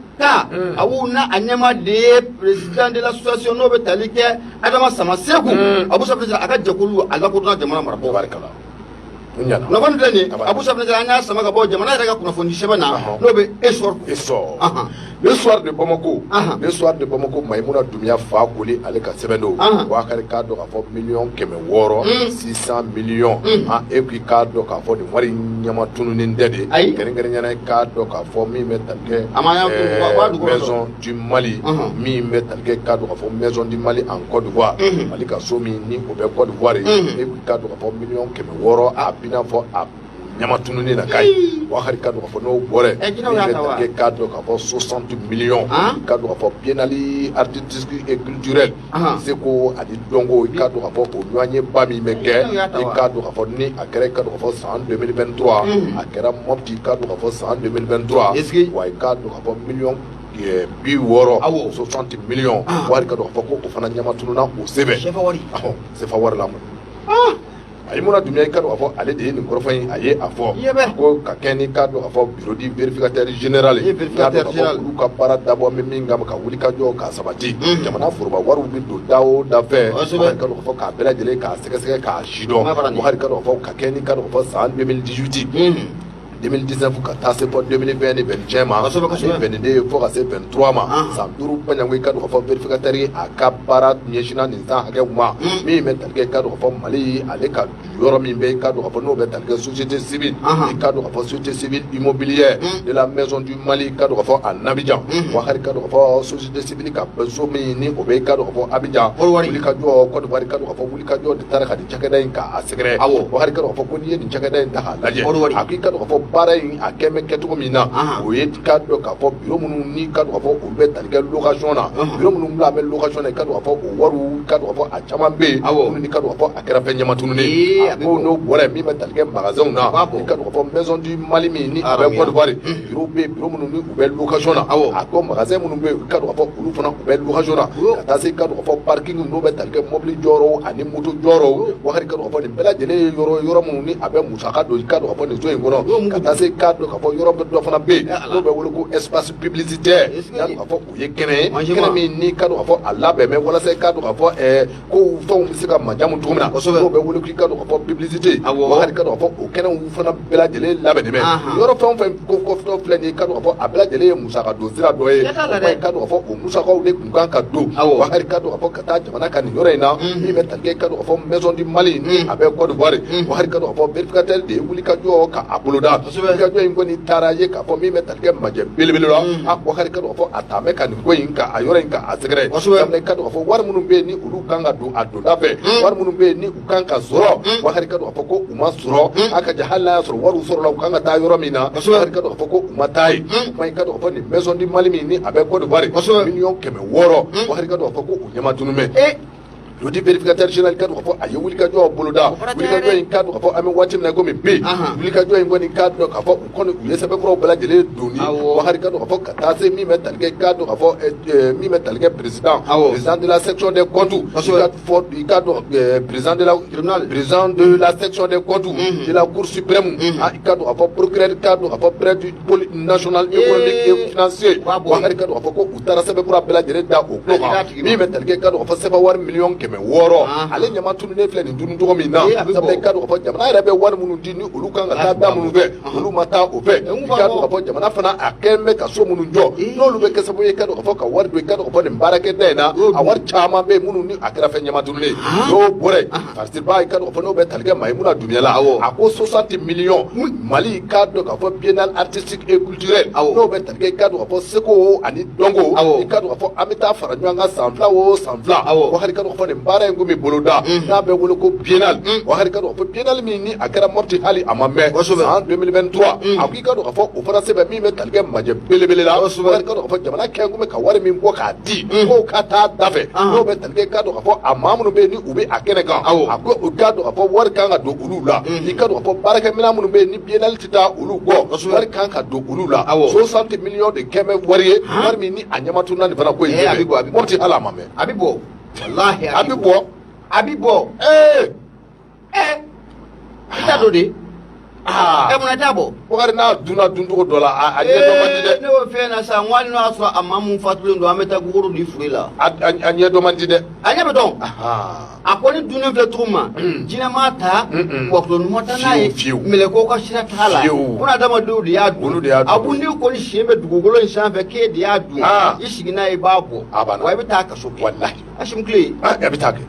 abu n'a a ɲɛmaa de ye président de l'association n'o bɛ tali kɛ Adama Samaseku, Abu Safinɛ Jara, a ka jɛkulu a lakodɔnna jamana marabaaw. Kunnafoni filɛ nin ye, Abu Safinɛ Jara, an y'a sama ka bɔ jamana yɛrɛ ka kunnafoni sɛbɛn na n'o bɛ Essor. Essor. Le soir de Bamako, le soir de Bamako, Maïmouna Doumbia fa koli ale ka sɛbɛn don. Wakari k'a dɔn k'a fɔ 600 millions, 600 millions. E ko i k'a dɔn k'a fɔ nin wari ɲama tununnen tɛ de. Kɛrɛnkɛrɛnnenya la, i k'a dɔn k'a fɔ min bɛ tali kɛ Maison du Mali, min bɛ tali kɛ k'a dɔn k'a fɔ Maison du Mali en Côte d'Ivoire, Mali ka so min ni o bɛ Côte d'Ivoire, e ko i k'a dɔn k'a fɔ 600 millions a b'i n'a fɔ a ɲama tununnen na kayi. Wakari k'a dɔn k'a fɔ n'o bɔra yen, min bɛ tali kɛ k'a dɔn k'a fɔ 60 millions, k'a dɔn k'a fɔ biennale artistique et culturelle, seko ani dɔnko, i k'a dɔn k'a fɔ o ɲɔgɔnyeba min bɛ kɛ, i k'a dɔn k'a fɔ ni a kɛra, i k'a dɔn k'a fɔ san 2023, a kɛra Mopti, i k'a dɔn k'a fɔ san 2023, wa i k'a dɔn k'a fɔ 60 millions, 60 millions, wari k'a dɔn k'a fɔ ko o fana ɲama tununna o sɛbɛn CFA wari la. Maïmouna Doumbia, i k'a dɔn k'a fɔ ale de ye nin kɔrɔfɔ in, a ye a fɔ ko ka kɛ ni k'a dɔn k'a fɔ bureau du vérificateur général ye, k'a dɔn k'a fɔ olu ka baara dabɔ bɛ min kama ka wuli ka jɔ k'a sabati, jamana foroba wariw bɛ don da o da fɛ, k'a dɔn k'a fɔ k'a bɛɛ lajɛlen k'a sɛgɛsɛgɛ k'a sidɔn. Wakari k'a dɔn k'a fɔ ka kɛ ni k'a dɔn k'a fɔ san 2018, 2019 ka taa se fɔ 2020 ni 21 ma ani 22 fo ka se 23 ma, san 5 baɲanko, i k'a dɔn k'a fɔ vérificateur a ka baara ɲɛsinna nin san hakɛw ma, min bɛ tali kɛ i k'a dɔn k'a fɔ Mali ale ka yɔrɔ min bɛ, i k'a dɔn k'a fɔ n'o bɛ tali kɛ société civile, i k'a dɔn k'a fɔ société civile immobilière de la Maison du Mali, i k'a dɔn k'a fɔ en Abidjan. Wakari k'a dɔn k'a fɔ société civile ka so min ni o bɛ, i k'a dɔn k'a fɔ Abidjan, wulikajɔ Côte d'Ivoire, i k'a dɔn k'a fɔ wulikajɔ de taara ka nin cakɛda in k'a sɛgɛrɛ. Wakari k'a dɔn k'a fɔ ko n'i ye nin cakɛda in ta k'a lajɛ, a ko i k'a dɔn k'a fɔ baara in a kɛn bɛ kɛcogo min na, o ye k'a dɔn k'a fɔ bureau minnu ni k'a dɔn k'a fɔ olu bɛ tali kɛ location na, bureau minnu bila bɛ location na, i k'a dɔn k'a fɔ o wariw k'a dɔn k'a fɔ a caman bɛ yen minnu ni k'a dɔn k'a fɔ a kɛra fɛn ɲɛmatununen ye. A ko n'o bɔra yen, min bɛ tali kɛ magasinw na, i k'a dɔn k'a fɔ Maison du Mali min ni a bɛ Côte d'Ivoire, bureau bɛ yen, bureau minnu ni u bɛ location na. A ko magasin minnu bɛ yen, i k'a dɔn k'a fɔ olu fana u bɛ location na, ka taa se i k'a dɔn k'a fɔ parking n'o bɛ tali kɛ mobili jɔyɔrɔw ani moto jɔyɔrɔw. Wakari, k'a dɔn k'a fɔ nin bɛɛ lajɛlen ye yɔrɔ yɔrɔ minnu ni a bɛ musaka don i k'a dɔn k'a fɔ nin so in kɔnɔ, ka taa se k'a dɔn k'a fɔ yɔrɔ dɔ fana bɛ yen n'o bɛ wele ko espace publicitaire. K'a dɔn k'a fɔ o ye kɛnɛ ye, kɛnɛ min ni k'a dɔn k'a fɔ a labɛn bɛ walasa i k'a dɔn k'a fɔ ko fɛnw bɛ se ka majamu cogo min na, n'o bɛ wele k'i k'a dɔn k'a fɔ publicité. Wakari, k'a dɔn k'a fɔ o kɛnɛw fana bɛɛ lajɛlen labɛnnen bɛ yɔrɔ fɛn o fɛn ko kɔfɛ filɛ nin ye, k'a dɔn k'a fɔ a bɛɛ lajɛlen ye musaka don sira dɔ ye. O kuma, k'a dɔn k'a fɔ o musakaw de tun kan ka don. Wakari, k'a dɔn k'a fɔ ka taa jamana ka nin yɔrɔ in na, min bɛ tali kɛ k'a dɔn k'a fɔ Maison du Mali ni a bɛ Côte d'Ivoire. Wakari, k'a dɔn k'a fɔ vérificateur de ye wulikajɔ ka a boloda. Wulikajɔ in kɔni taara ye k'a fɔ min bɛ tali kɛ majɛ belebele la. A Wakari, k'a dɔn k'a fɔ a taa bɛ ka nin ko in ka a yɔrɔ in ka a sɛgɛrɛ. Sabula k'a dɔn k'a fɔ wari minnu bɛ yen ni olu kan ka don a donda fɛ, wari minnu bɛ yen ni u kan ka sɔrɔ, Wakari, k'a dɔn k'a fɔ ko u ma sɔrɔ. A ka ja hali n'a y'a sɔrɔ wariw sɔrɔla, u kan ka taa yɔrɔ min na, Wakari, k'a dɔn k'a fɔ ko u ma taa yen. O kuma, k'a dɔn k'a fɔ nin Maison du Mali min ni a bɛ Côte d'Ivoire, 600 miliyɔn, Wakari, k'a dɔn k'a fɔ ko u ɲɛma tunun bɛ. L'audit vérificateur général, k'a dɔn k'a fɔ a ye wulikajɔ boloda. Wulikajɔ in, k'a dɔn k'a fɔ an bɛ waati min na komi bi, wulikajɔ in kɔni, k'a dɔn k'a fɔ u kɔni u ye sɛbɛnfuraw bɛɛ lajɛlen donni. Wakari, k'a dɔn k'a fɔ ka taa se min bɛ tali kɛ, k'a dɔn k'a fɔ min bɛ tali kɛ président de la section des comptes, fɔ i k'a dɔn président de la tribunal, président de la section des comptes de la Cour suprême, i k'a dɔn k'a fɔ procureur, k'a dɔn k'a fɔ près du pôle national économique et financier. Wakari, k'a dɔn k'a fɔ ko u taara sɛbɛnfura bɛɛ lajɛlen da o tulo kan, min bɛ tali kɛ, k'a dɔn k'a fɔ CFA wari 600 miliyɔn, ale ɲama tununnen filɛ nin dun cogo min na. Sabula i k'a dɔn k'a fɔ jamana yɛrɛ bɛ wari minnu di ni olu kan ka taa da minnu fɛ, olu ma taa o fɛ. I k'a dɔn k'a fɔ jamana fana a kɛn bɛ ka so minnu jɔ, n'olu bɛ kɛ sababu ye i k'a dɔn k'a fɔ ka wari don i k'a dɔn k'a fɔ nin baarakɛda in na, a wari caman bɛ yen minnu ni a kɛra fɛn ɲama tununnen ye. N'o bɔra yen, Farisiba, i k'a dɔn k'a fɔ n'o bɛ tali kɛ Mayimuna Dunbiya la, a ko 60 millions Mali, k'a dɔn k'a fɔ biennale artistique et culturelle, n'o bɛ tali kɛ i k'a dɔn k'a fɔ seko ani dɔnko, i k'a dɔn k'a fɔ an bɛ taa fara ɲɔgɔn kan san 2 o san 2. Wakari, k'a dɔn k'a fɔ nin baara in kun bɛ boloda, n'a bɛ wele ko biennale. Wakari, k'a dɔn k'a fɔ biennale min ni a kɛra Mopti, hali a ma mɛn, san 2023, a ko i k'a dɔn k'a fɔ o fana sɛbɛn min bɛ tali kɛ majɛ belebele la. Wakari, k'a dɔn k'a fɔ jamana kɛn kun bɛ ka wari min bɔ k'a di k'o ka taa da fɛ, n'o bɛ tali kɛ k'a dɔn k'a fɔ a maa minnu bɛ yen ni u bɛ a kɛnɛ kan, a ko u k'a dɔn k'a fɔ wari kan ka don olu la. I k'a dɔn k'a fɔ baarakɛminɛn minnu bɛ yen ni biennale tɛ taa olu kɔ, wari kan ka don olu la. 60 millions de kɛmɛ wari ye, wari min ni a ɲɛma tununa nin fana ko in. A bɛ bɔ, a bɛ bɔ. Mopti, hali a ma mɛn. A bɛ bɔ, walahi. A bɛ bɔ. A bɛ bɔ. I t'a dɔn de. Ɛ, mun na i t'a bɔ? Bakari, n'a dunna duncogo dɔ la, a ɲɛ dɔn man di dɛ. Ne y'o fɛn na sa, n ko hali n'o y'a sɔrɔ a maa mun fatulen don, an bɛ taa gogoro di fure la. A ɲɛ dɔn man di dɛ. A ɲɛ bɛ dɔn. A kɔni dunnen filɛ cogo min ma, jinɛ m'a ta, wakulɔ ma taa n'a ye, Fiyewu. mɛlɛkɛw ka sira t'a la. Fiyewu. Bunadamadenw de y'a dun. Olu de y'a dun. A bu n'i kɔni sen bɛ dugukolo in sanfɛ k'e de y'a dun, i sigi n'a ye, i b'a bɔ. A banna. Wa i bɛ taa kaso kɛ. Walahi. Asim Kile. A bɛ taa kɛ.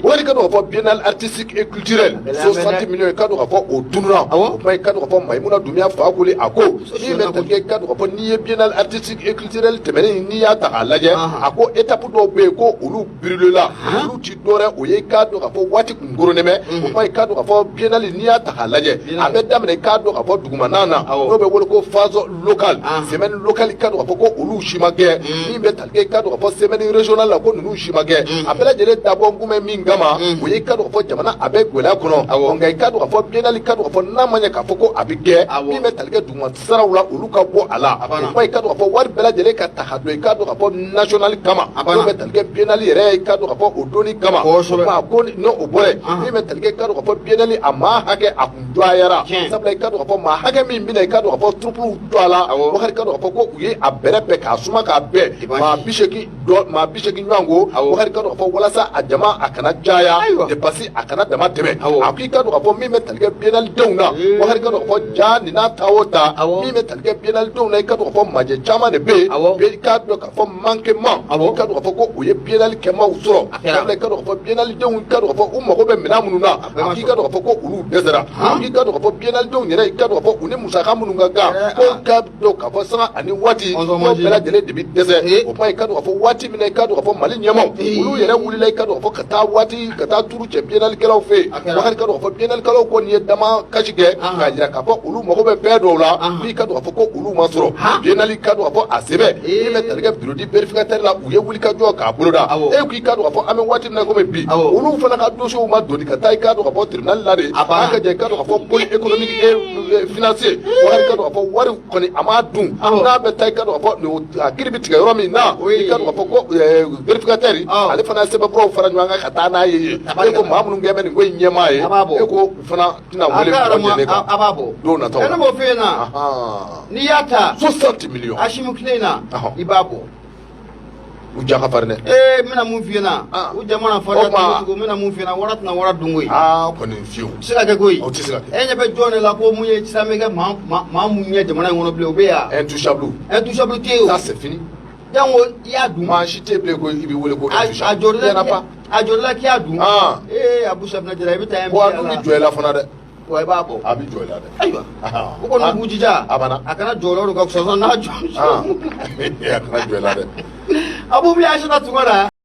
Wari, ka dɔn k'a fɔ biennale artistique et culturelle, 60 millions, i ka dɔn k'a fɔ o tununa. O kuma, i ka dɔn k'a fɔ Mayimuna Dunbiya Fakoli, a ko min bɛ tali kɛ, i ka dɔn k'a fɔ n'i ye biennale artistique et culturelle tɛmɛnen, n'i y'a ta k'a lajɛ, a ko étape dɔw bɛ yen ko olu brûlé la, olu ti dɔwɛrɛ o ye, i k'a dɔn k'a fɔ waati kun koronnen bɛ. O kuma, i k'a dɔn k'a fɔ biennale, n'i y'a ta k'a lajɛ, a bɛ daminɛ i k'a dɔn k'a fɔ dugumana na, n'o bɛ wele ko phase locale, semaine locale, i k'a dɔn k'a fɔ ko olu si ma kɛ. Min bɛ tali kɛ, i k'a dɔn k'a fɔ semaine régionale la, ko ninnu si ma kɛ. A bɛɛ lajɛlen dabɔ kun bɛ min kama, o ye i k'a dɔn k'a fɔ jamana a bɛ gɛlɛya kɔnɔ. Nka i k'a dɔn k'a fɔ biennale, i k'a dɔn k'a fɔ n'a ma ɲɛ k'a fɔ ko a bɛ kɛ, min bɛ tali kɛ duguma siraw la, olu ka bɔ a la. O kuma, i k'a dɔn k'a fɔ wari bɛɛ lajɛlen ka ta ka don i k'a dɔn k'a fɔ national kama, n'o bɛ tali kɛ biennale yɛrɛ ye, i k'a dɔn k'a fɔ o donni kama. O kuma, ko n'o o bɔra yen, min bɛ tali kɛ, i k'a dɔn k'a fɔ biennale a maa hakɛ a kun dɔgɔyara. Sabula i k'a dɔn k'a fɔ maa hakɛ min bɛna, i k'a dɔn k'a fɔ troupe to a la. Wakari, k'a dɔn k'a fɔ ko u ye a bɛrɛ bɛn k'a suma k'a bɛn maa 80 dɔ, maa 80 ɲɔgɔn ko. Wakari, k'a dɔn k'a fɔ walasa a jama a kana caya, dépense a kana dama tɛmɛ. A ko i k'a dɔn k'a fɔ min bɛ tali kɛ biennale denw na, Wakari, k'a dɔn k'a fɔ ja nin n'a ta o ta, min bɛ tali kɛ biennale denw na, i k'a dɔn k'a fɔ majɛ caman de bɛ yen. I k'a dɔn k'a fɔ manquement, i k'a dɔn k'a fɔ ko o ye biennale kɛmaaw sɔrɔ. Sabula i k'a dɔn k'a fɔ biennale denw, i k'a dɔn k'a fɔ u mago bɛ minɛn minnu na, a k'i k'a dɔn k'a fɔ ko olu dɛsɛra. A k'i k'a dɔn k'a fɔ biennale denw yɛrɛ, i k'a dɔn k'a fɔ u ni musaka minnu ka kan, ko k'a dɔn k'a fɔ sanga ani waati ko bɛɛ lajɛlen de bɛ dɛsɛ. O kuma, i k'a dɔn k'a fɔ waati min na, i k'a dɔn k'a fɔ Mali ɲɛmaaw olu yɛrɛ wulila, i k'a dɔn k'a fɔ ka taa waati waati ka taa turu cɛ biennalikɛlaw fɛ yen. A kɛra. Bakari, ka dɔn k'a fɔ biennalikɛlaw kɔni ye dama kasi kɛ k'a jira k'a fɔ olu mago bɛ fɛn dɔw la, n'i ka dɔn k'a fɔ ko olu ma sɔrɔ. Biennale, ka dɔn k'a fɔ a sɛbɛn min bɛ tali kɛ bureau du vérificateur la, u ye wulikajɔ k'a boloda. E ko i ka dɔn k'a fɔ an bɛ waati min na komi bi, olu fana ka dossier ma doni ka taa, i ka dɔn k'a fɔ tribunal la de. A banna. An ka jɛ, i ka dɔn k'a fɔ pôle économique et financier, Bakari, ka dɔn k'a fɔ wari kɔni a ma dun, n'a bɛ taa, i ka dɔn k'a fɔ a kiiri bɛ tigɛ yɔrɔ min na, i ka dɔn k'a fɔ ko vérificateur ale fana ye sɛbɛnfuraw fara ɲɔgɔn kan ka taa n'a ye yen. E ko maa minnu kɛ bɛ nin ko in ɲɛmaa ye, A b'a bɔ. e ko u fana tɛna A wele ka mɔgɔ jɛlen kan a b'a bɔ. Don nataw E la. ne m'o f'e ɲɛna. N'i y'a ta 60 millions. Asimi tile in na, i b'a bɔ. U ja ka farin dɛ. Ee, n bɛna mun f'i ɲɛna? U ja mana farinya O tuma- cogo cogo, n bɛna mun f'i ɲɛna? Wara tɛna wara dun koyi. Aa, kɔni fiyewu. O tɛ se ka kɛ koyi. O tɛ se ka kɛ. E ɲɛ bɛ jɔn de la ko mun ye sisan bɛ kɛ maa mun ɲɛ jamana in kɔnɔ bilen, o bɛ yan? Intouchable. Intouchable tɛ yen o. Ça, c'est fini. Jango i y'a dun. Maa si tɛ bilen ko i b'i wele ko A intouchable. jɔrila. Il y en a pas. A jɔrila k'i y'a dun. Ee, Abu Safinɛ Jara, i bɛ taa Wa a MPA dun la. bɛ jɔ i la fana dɛ. Wa i b'a bɔ. A bɛ jɔ i la dɛ. Ayiwa, o kɔni b'u jija. A banna. A kana jɔyɔrɔ don ka fisa n'a jɔ. A kana jɔ i la dɛ. Abu bi Aïssata Tunkara.